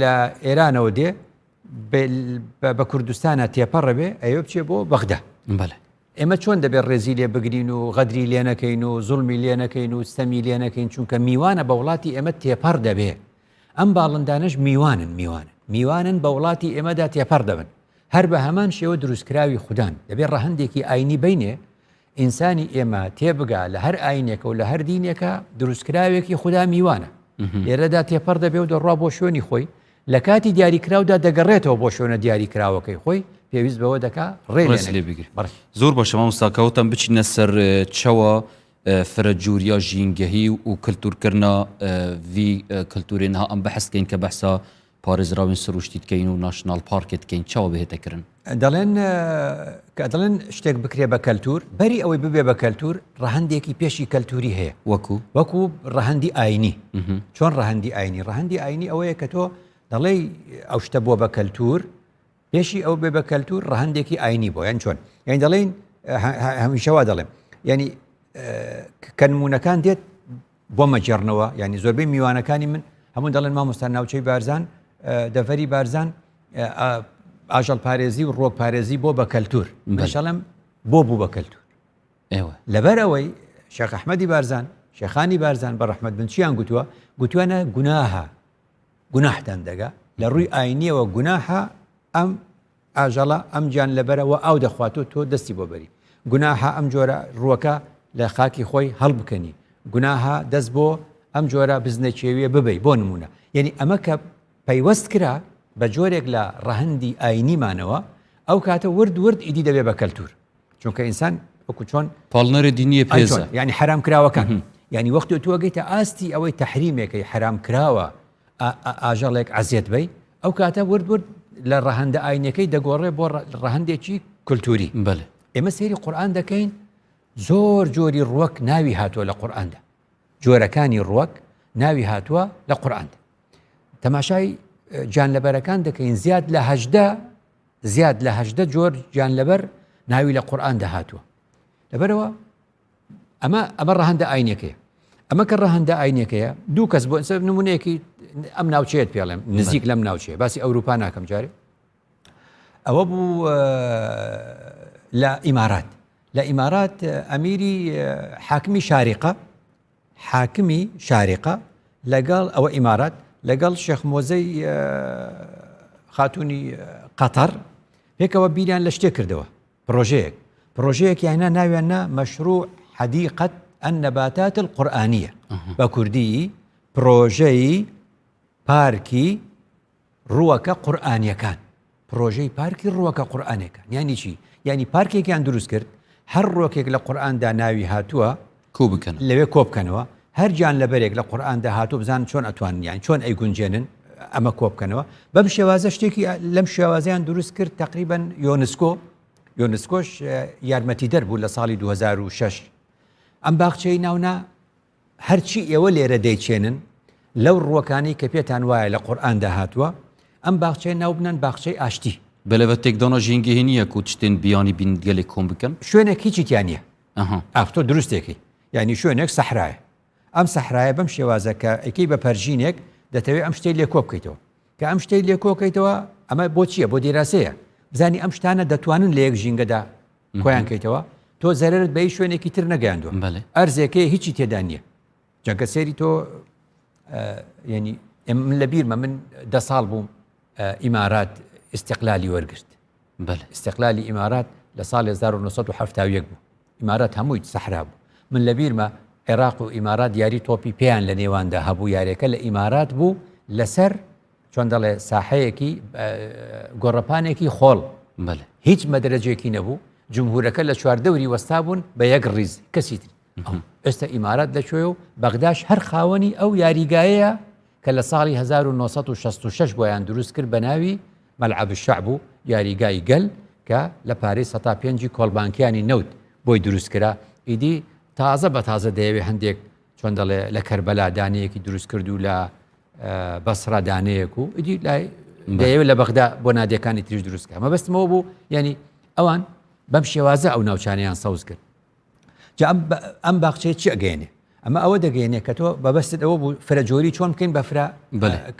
لە ئێرانەوە دێ بە کوردستانا تێپەڕ بێ ئەیەوێ بچێ بۆ بەغدا. بەلێ. ئێمە چۆن دەبێ ڕێزی لێ بگرین و غەدری لێ نەکەین و زوڵمی لێ نەکەین و ستەمی لێ نەکەین چونکە میوانە بە وڵاتی ئێمە تێپەڕ دەبێ. ئەم باڵندانەش میوانن میوانن میوانن بە وڵاتی ئێمەدا تێپەڕ دەبن. هەر بە هەمان شێوە دروستکراوی خودان. دەبێ ڕەهەندێکی ئاینی بینێ ئینسانی ئێمە تێبگا لە هەر ئاینێکە و لە هەر دینێکە دروستکراوێکی خودا میوانە لێرەدا تێپەڕ دەبێ و دەڕوا بۆ شوێنی خۆی لە کاتی دیاریکراودا دەگەڕێتەوە بۆ شوێنە دیاریکراوەکەی خۆی پێویست بەوە دەکا ڕێ لێ بگری زۆر باشە مامۆستا کەوتم بچینە سەر چەوە فرە جوریا ژینگەهی و کللتورکردنا ڤی کللتورێ نها ئەم بەحسکەین کە بەحسا پارێزراوین سروشتی دکەین و ناشناڵ پارکێ دکەین چاوە بهێتە کرن؟ دەڵێن کە دەڵێن شتێک بکرێ بە کەلتور بەری ئەوەی ببێ بە کەلتور ڕەهەندێکی پێشی کەلتوری هەیە وەکو وەکو ڕەهەندی ئاینی چۆن ڕەهەندی ئاینی ڕەهەندی ئاینی ئەوەیە کە تۆ دەڵێی ئەو شتە بووە بە کەلتور پێشی ئەو بێ بە کەلتور ڕەهەندێکی ئاینی بۆ یان چۆن یان دەڵێن هەمیشە وا دەڵێم ینی کە نمونەکان دێت بۆ مەگێڕنەوە یانی زۆربەی میوانەکانی من هەموو دەڵێن مامۆستا ناوچەی بارزان دەڤەری بارزان ئاژەڵ پارێزی و ڕۆک پارێزی بۆ بە کەلتور منشەڵم بۆ بوو بە کەلتور ئێوە لەبەر ئەوەی شێخ ئەحمەدی بارزان شێخانی بارزان بە ڕەحمەت بن چیان گوتووە گوتوانە گوناهە گوناحتان دەگا لە ڕووی ئاینیەوە گوناحە ئەم ئاژەڵە ئەم گیانلەبەرە وە ئاو دەخوات و تۆ دەستی بۆ بەری. گوناحە ئەم جۆرە ڕووەکە لە خاکی خۆی هەڵبکەنی. گوناحە دەست بۆ ئەم جۆرە بزنە کێویە ببەی بۆ نموونە. یەنی ئەمە کە پەیوەست کرا بە جۆرێک لە ڕەهەندی ئاینیمانەوە ئەو کاتە ورد ورد ئیدی دەبێ بە کەلتوور. چونکە ئینسان وەکو چۆن پاڵنەری دینیە پێزە. یانی حەرام کراوەکان. یانی وەختی تۆ ئەگەیتە ئاستی ئەوەی تەحریمێکەی حەرام کراوە ئاژەڵێک عەزێت بەی ئەو کاتە ورد ورد لە ڕەهەندە ئاینەکەی دەگۆڕێ بۆ ڕەهەندێکی کولتوری بەێ ئێمە سەیری قورآن دەکەین زۆر جۆری ڕوەک ناوی هاتووە لە قورآاندا جۆرەکانی ڕوەک ناوی هاتووە لە قورآاندا تەماشای گیانلەبەرەکان دەکەین زیاد لە هەشدە زیاد لە هەشدە جۆر گیانلەبەر ناوی لە قورآاندا هاتووە لەبەرەوە ئەمە ئەمە ڕەهەندە ئاینەکەیە ئەمە کە ڕەهەندە ئاینەکەیە دوو کەس بۆ نمونەیەکی ئەم ناوچەیەت پێڵێم نزیک لەم ناوچەیە باسی ئەوروپا ناکەم جارێ ئەوە بوو لە ئیمارات لە ئیمارات ئەمیری حاکمی شاریقە حاکمی شاریقە لەگەڵ ئەوە ئیمارات لەگەڵ شێخ مۆزەی خاتونی قەتەر پێکەوە بیریان لە شتێک کردەوە پڕۆژەیەک پڕۆژەیەکیان نا ناویان نا مەشروع حدیقەت النباتات القرآنیە بە کوردی. پرۆژەی پارکی ڕووەکە قورئانیەکان پرۆژەی پارکی ڕووەکە قورئانەکان یانی چی یانی پارکێکیان دروست کرد هەر ڕۆکێک لە قورئاندا ناوی هاتووە کۆ بکەن لەوێ کۆ بکەنەوە هەر گیان لەبەرێک لە قورئاندا هاتوو بزان چۆن ئەتوانن یان چۆن ئەیگونجێنن ئەمە کۆ بکەنەوە بەم شێوازە شتێکی لەم شێوازیان دروست کرد تقریبا یۆنسکۆ یۆنسکۆش یارمەتیدەر بوو لە ساڵی 2006 ئەم باخچەی ناونا هەرچی ئێوە لێرە دەیچێنن لەو ڕووەکانەی کە پێتان وایە لە قورئاندا هاتووە، ئەم باخچەیە ناو بنەن باخچەی ئاشتی. بەلێ ڤە تێکدانا ژینگەهێ نییە کو تشتێن بیانی بین گەلێک کۆم بکەن. شوێنێک هیچی تیا نییە. ئەها. ئاخ تۆ دروستێکەی. یانی شوێنێک سەحرایە. ئەم سەحرایە بەم شێوازە کە ئەیکەی بە پەرژینێک دەتەوێ ئەم شتەی لێ کۆ بکەیتەوە. کە ئەم شتەی لێ کۆ کەیتەوە ئەمە بۆ چییە؟ بۆ دیراسەیە. بزانی ئەم شتانە دەتوانن لە یەک ژینگەدا کۆیان کەیتەوە تۆ زەرەرت بە هیچ شوێنێکی تر نەگەیاندووە ئەرزێکەیە هیچی تێدا نییە جەگە سێری تۆ ینی من لە بیرمە من دە ساڵ بووم ئیمارات ئیسیقلالی وەرگرت ئیسیقلالی ئیمارات لە ساڵ 1970 بوو ئیمارات هەمووی سەحرا بوو من لە بیرمە عێراق و ئیمارات یاری تۆپی پێیان لە نێواندا هەبوو یاریەکە لە ئیمارات بوو لەسەر چۆن دەڵێ ساحەیەکی گۆڕەپانێکی خۆڵ هیچ مەدرەجێکی نەبوو جمهورەکە لە چواردەوری وەستا بوون بە یەک ڕیز کەسی تر ئێستا ئیمارات لەکوێ و بەغداش هەر خاوەنی ئەو یاریگایەیە کە لە ساڵی 1966 بۆیان دروست کرد بە ناوی مەلعب الشعب و یاریگای گەل کە لە پارەی سەتا پێنجی کۆڵبانکیانی نەوت بۆی دروست کرا ئیدی تازە بە تازە دەیەوێ هەندێک چۆن دەڵێ لە کەربەلا دانەیەکی دروست کرد و لە بەسرا دانەیەک و ئیدی لای دەیەوێت لە بەغدا بۆ نادیەکانی تریش دروست کە مەبەستمەوە بوو یعنی ئەوان بەم شێوازە ئەو ناوچانیان سەوز کرد جا ئەم باخچەیە چی ئەگەیەنێ ئەمە ئەوە دەگەیەنێ کە تۆ بەبەستت ئەوە بوو فرە جۆری چۆن بکەین بە فرە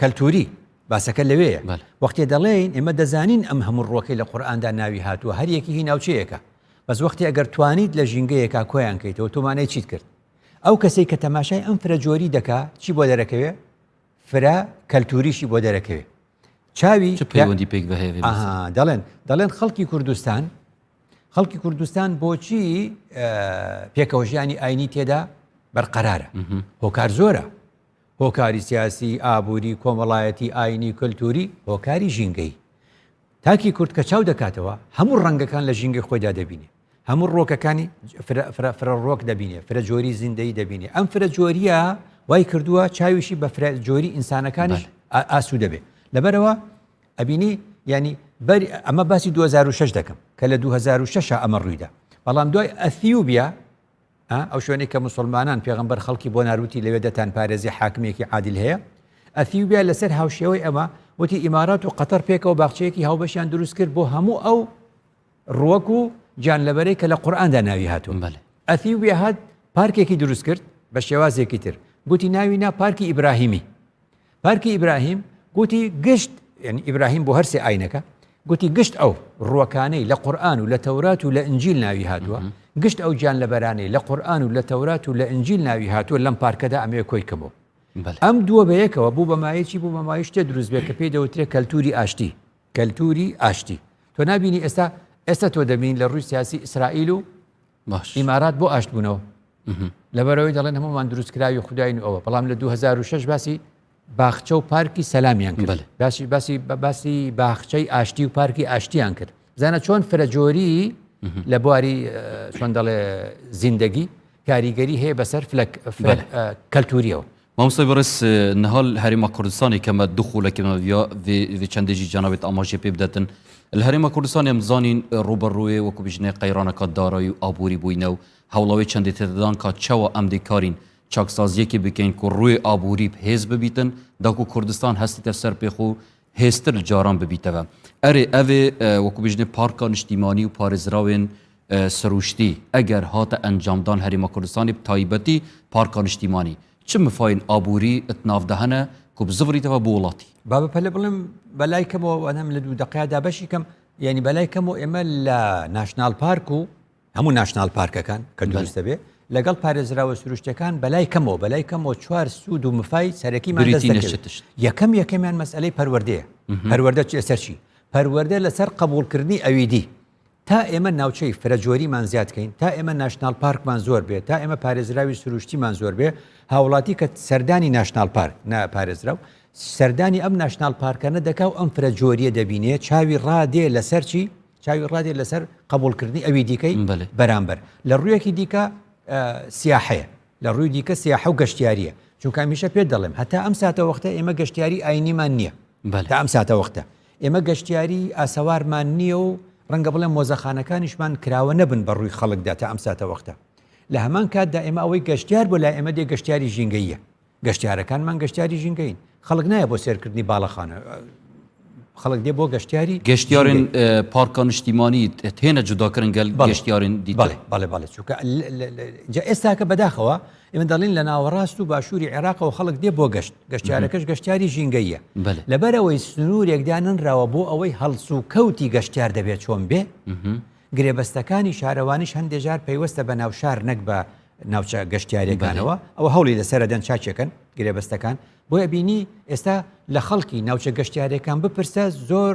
کەلتوری باسەکە لەوەیە وەختێ دەڵێین ئێمە دەزانین ئەم هەموو ڕۆکەی لە قورئاندا ناوی هاتووە هەر یەکی هی ناوچەیەکە بەس وەختی ئەگەر توانیت لە ژینگەیەکا کۆیان کەیتەوە تۆ مانای چیت کرد ئەو کەسەی کە تەماشای ئەم فرە جۆری دەکا چی بۆ دەرەکەوێ فرە کەلتوریشی بۆ دەرەکەوێ چاوی چ پەیوەندی پێک بە هەیە دەڵێن دەڵێن خەڵکی کوردستان خەڵکی کوردستان بۆچی پێکەوە ژیانی ئاینی تێدا بەرقەرارە هۆکار زۆرە هۆکاری سیاسی ئابووری کۆمەڵایەتی ئاینی کللتوری هۆکاری ژینگەی تاکی کورد کە چاو دەکاتەوە هەموو ڕەنگەکان لە ژینگەی خۆیدا دەبینێ هەموو ڕۆکەکانی فرە ڕۆک دەبینێ فرە جۆری زیندەی دەبینێ ئەم فرە جۆریە وای کردووە چاویشی بە فرە جۆری ئینسانەکانیش ئاسوو دەبێ لەبەرەوە ئەبینی ینی بەر ئەمە باسی 2006 دەکەم کە لە 2006 ئەمە ڕوویدا بەڵام دوای ئەثیوبیا ئەو شوێنەی کە مسلمانان پێغمبەر خەڵکی بۆ ناروتی لەوێ دەتان پارێزی حاکمێکی عادل هەیە ئەثیوبیا لەسەر هاوشێوەی ئەمە وتی ئیمارات و قەتەر پێکەوە باخچەیەکی هاوبەشیان دروست کرد بۆ هەموو ئەو ڕووەک و گیانلەبەرەی کە لە قورئاندا ناوی هاتووە. بەلێ. ئەثیوبیا هات پارکێکی دروست کرد بە شێوازێکی تر گوتی ناوی نا پارکی ئیبراهیمی. پارکی ئیبراهیم گوتی گشت یعنی ئیبراهیم بۆ هەرسێ ئاینەکە گوتی گشت ئەو ڕووەکانەی لە قورئان و لە تەورات و لە ئینجیل ناوی هاتووە گشت ئەو گیانلەبەرانەی لە قورئان و لە تەورات و لە ئینجیل ناوی هاتووە لەم پارکەدا ئەمەوێ کۆی کەمەوە. ئەم دووە بەیەکەوە بوو بە مایەی چی؟ بوو بە مایەی شتێ دروست بێ کە پێی دەوترێ کەلتوری ئاشتی. کەلتوری ئاشتی تۆ نابینی ئێستا ئێستا تۆ دەبین لە ڕووی سیاسی ئیسرائیل و ئیمارات بۆ ئاشت بوونەوە لەبەرەوەی دەڵێن هەمومان دروستکراوی خودداین ئەوە بەڵام لە 2006 باسی باخچە و پارکی سەلامیان کرد باسی باسی باسی باخچەی ئاشتی و پارکی ئاشتیان کرد زانە چۆن فرەجۆری لە بواری چۆن دەڵێ زیندەگی کاریگەری هەیە بەسەر فلەک کەلتوریەوە. مامۆستای بەڕێز نها li Herêma Kurdistanê ke me du xulekê me viya vê vê çendê jî cenabê te amajê pê bidetin. Li Herêma Kurdistanê em dizanîn rûbirûyê wekû bijîne qeyraneka darayî û aborî bûyîne û hewla wê çendê tê didan ka çawa em dê karîn çaksaziyekê bikeyn ku rûyê aborî bi hêz bibîtin da ku Kurdistan hestîte ser pê xwe hêztir li caran bibîteve. Erê ev ê wekû bijîne parka niştîmanî û parêzrawên Sirûştî, Eger hate encamdan Herêma Kurdistanê bi taybetî Parka Niştîmanî, çi mifayên aborî di nav de hene ku bi zivrî teve bo welatî? با بە پەلە بڵێم بە لای کەمەوە وەنەم لە دوو دەقەیا دا بەشی کەم یانی بە لای کەمەوە ئێمە لە ناشناڵ پارک و هەموو ناشناڵ پارکەکان کە دروست دەبێ لەگەڵ پارێزراوە سروشتەکان بەلای کەمەوە بەلای کەمەوە چوار سوود و مفای سەرەکیمان دەست بریتینە چ دەکەوێت. تشت؟ یەکەم یەکەمیان مەسئلەی پەروەردەیە پەروەردە چ- لەسەر چی پەروەردە لەسەر قبوڵکردنی ئەویدی. تا ئێمە ناوچەی فرەجۆریمان زیاد کەین، تا ئێمە national park مان زۆر بێ، تا ئێمە پارێزراوی سروشتیمان زۆر بێ، هاوڵاتی کە سەردانی national park، نا پارێزراو، سەردانی ئەم national park انە دەکا و ئەم فرەجۆرییە دەبینێ، چاوی ڕادێ لەسەر چی؟ چاوی ڕادێ لەسەر قبوڵکردنی ئەوی دیکەی بەرامبەر. لە ڕوویەکی دیکە سیاحەیە، لە ڕووی دیکە سیاحە و گەشتیارییە، چونکە هەمیشە پێت دەڵێم هەتا ئەم ساتەوەختە ئێمە گەشتیاری ئاینیمان نییە. تا ئەم ساتەوەختە ئێمە گەشتیاری ئاسەوارمان نییە و ڕەنگە بڵێم مۆزەخانەکانیشمان کراوە نەبن بە ڕووی خەڵکدا تا ئەم ساتەوەختە. لە هەمان کاتدا ئێمە ئەوەی گەشتیار بۆ لای ئێمە دێ گەشتیاری ژینگەییە. گەشتیارەکانمان گەشتیاری ژینگەین. خەڵک نایە بۆ سێرکردنی باڵەخانە. خەڵک دێ بۆ گەشتیاری گەشتیارên پارکا نیشتیمانی تێنە جوداکردن گەل گەشتیارên دیتر. بەڵێ بەڵێ بەڵێ چونکە جا ئێستاکە بەداخەوە ئێمە دەڵێین لە ناوەڕاست و باشووری عێراقەوە خەڵک دێ بۆ گەشت، گەشتیارەکەش گەشتیاری ژینگەییە. لەبەرئەوەی سنوورێک دانەنراوە بۆ ئەوەی هەڵسوکەوتی گەشتیار دەبێت چۆن بێ، گرێبەستەکانی شارەوانیش هەندێ جار پەیوەستە بە ناوشار نەک بە ناوچە گەشتیاریەکانەوە، ئەوە هەوڵی لەسەرەدەن چاکێکەن گرێبەستەکان، بۆیە بینی ئێستا لە خەڵکی ناوچە گەشتیارەکان بپرسە زۆر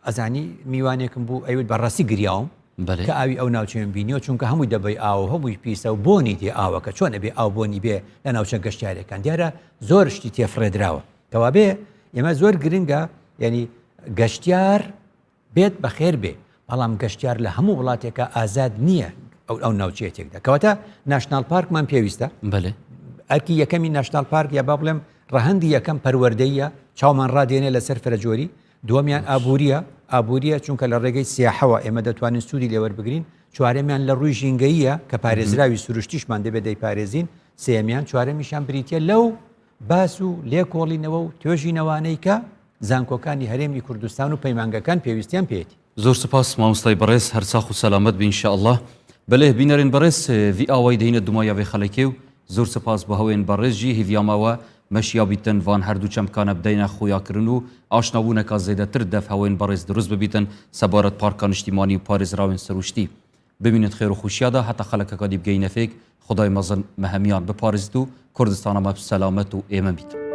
ئەزانی میوانێکم بوو ئەیوت بەڕاستی گریاوم کە ئاوی ئەو ناوچەیەم بینیوە چونکە هەمووی دەبەی ئاو هەمووی پیسە و بۆنی دێ ئاوەکە چۆن ئەبێ ئاو بۆنی بێ لە ناوچە گەشتیارەکان دیارە زۆر شتی تێفڕێدراوە کەوابێ ئێمە زۆر گرنگە یعنی گەشتیار بێت بەخێر بێ بەڵام گەشتیار لە هەموو وڵاتێکە ئازاد نییە ئەو ئەو ناوچەیە تێکدا کەواتە national park مان پێویستە بەێ ئەرکی یەکەمی national park یا با بڵێم ڕەهەندی یەکەم پەروەردەیە چاومان ڕادێنێ لەسەر فرەجۆری دووەمیان ئابوورییە، ئابوورییە چونکە لە ڕێگەی سیاحەوە ئێمە دەتوانین سوودی لێ وەربگرین، چوارەمیان لە ڕووی ژینگەییە کە پارێزراوی سروشتیشمان دەبێت دەیپارێزین، سێیەمیان، چوارەمیشیان بریتییە لەو باس و لێکۆڵینەوە و توێژینەوانەی کە زانکۆکانی هەرێمی کوردستان و پەیمانگەکان پێویستیان پێیەتی. زۆر سپاس مامۆستای بەڕێز هەر ساخ و سەلامەت بی ان شاء اللە. بەلێ بینەرێن بەڕێز ڤی ئاوای دهینە دومایا ڤێ خەلەکێ و زۆر سپاس بۆ هەوێن بەڕێز ژی هیڤیامەوە مەشیا بیتن ڤان هەردوو چەمکانە بدەینە خویاکرن و ئاشنابوونەکا زێدەتر دەف هەوێن بەڕێز دروست ببیتن سەبارەت پارکا نیشتیمانی و پارێزراوێن سروشتی بمینت خێر و خوشیادا هەتا خەلەکەکا دی بگەینە فێک خودای مەزن مە هەمیان بپارێزیت و کوردستانە مە سەلامەت و ئێمن بیتن.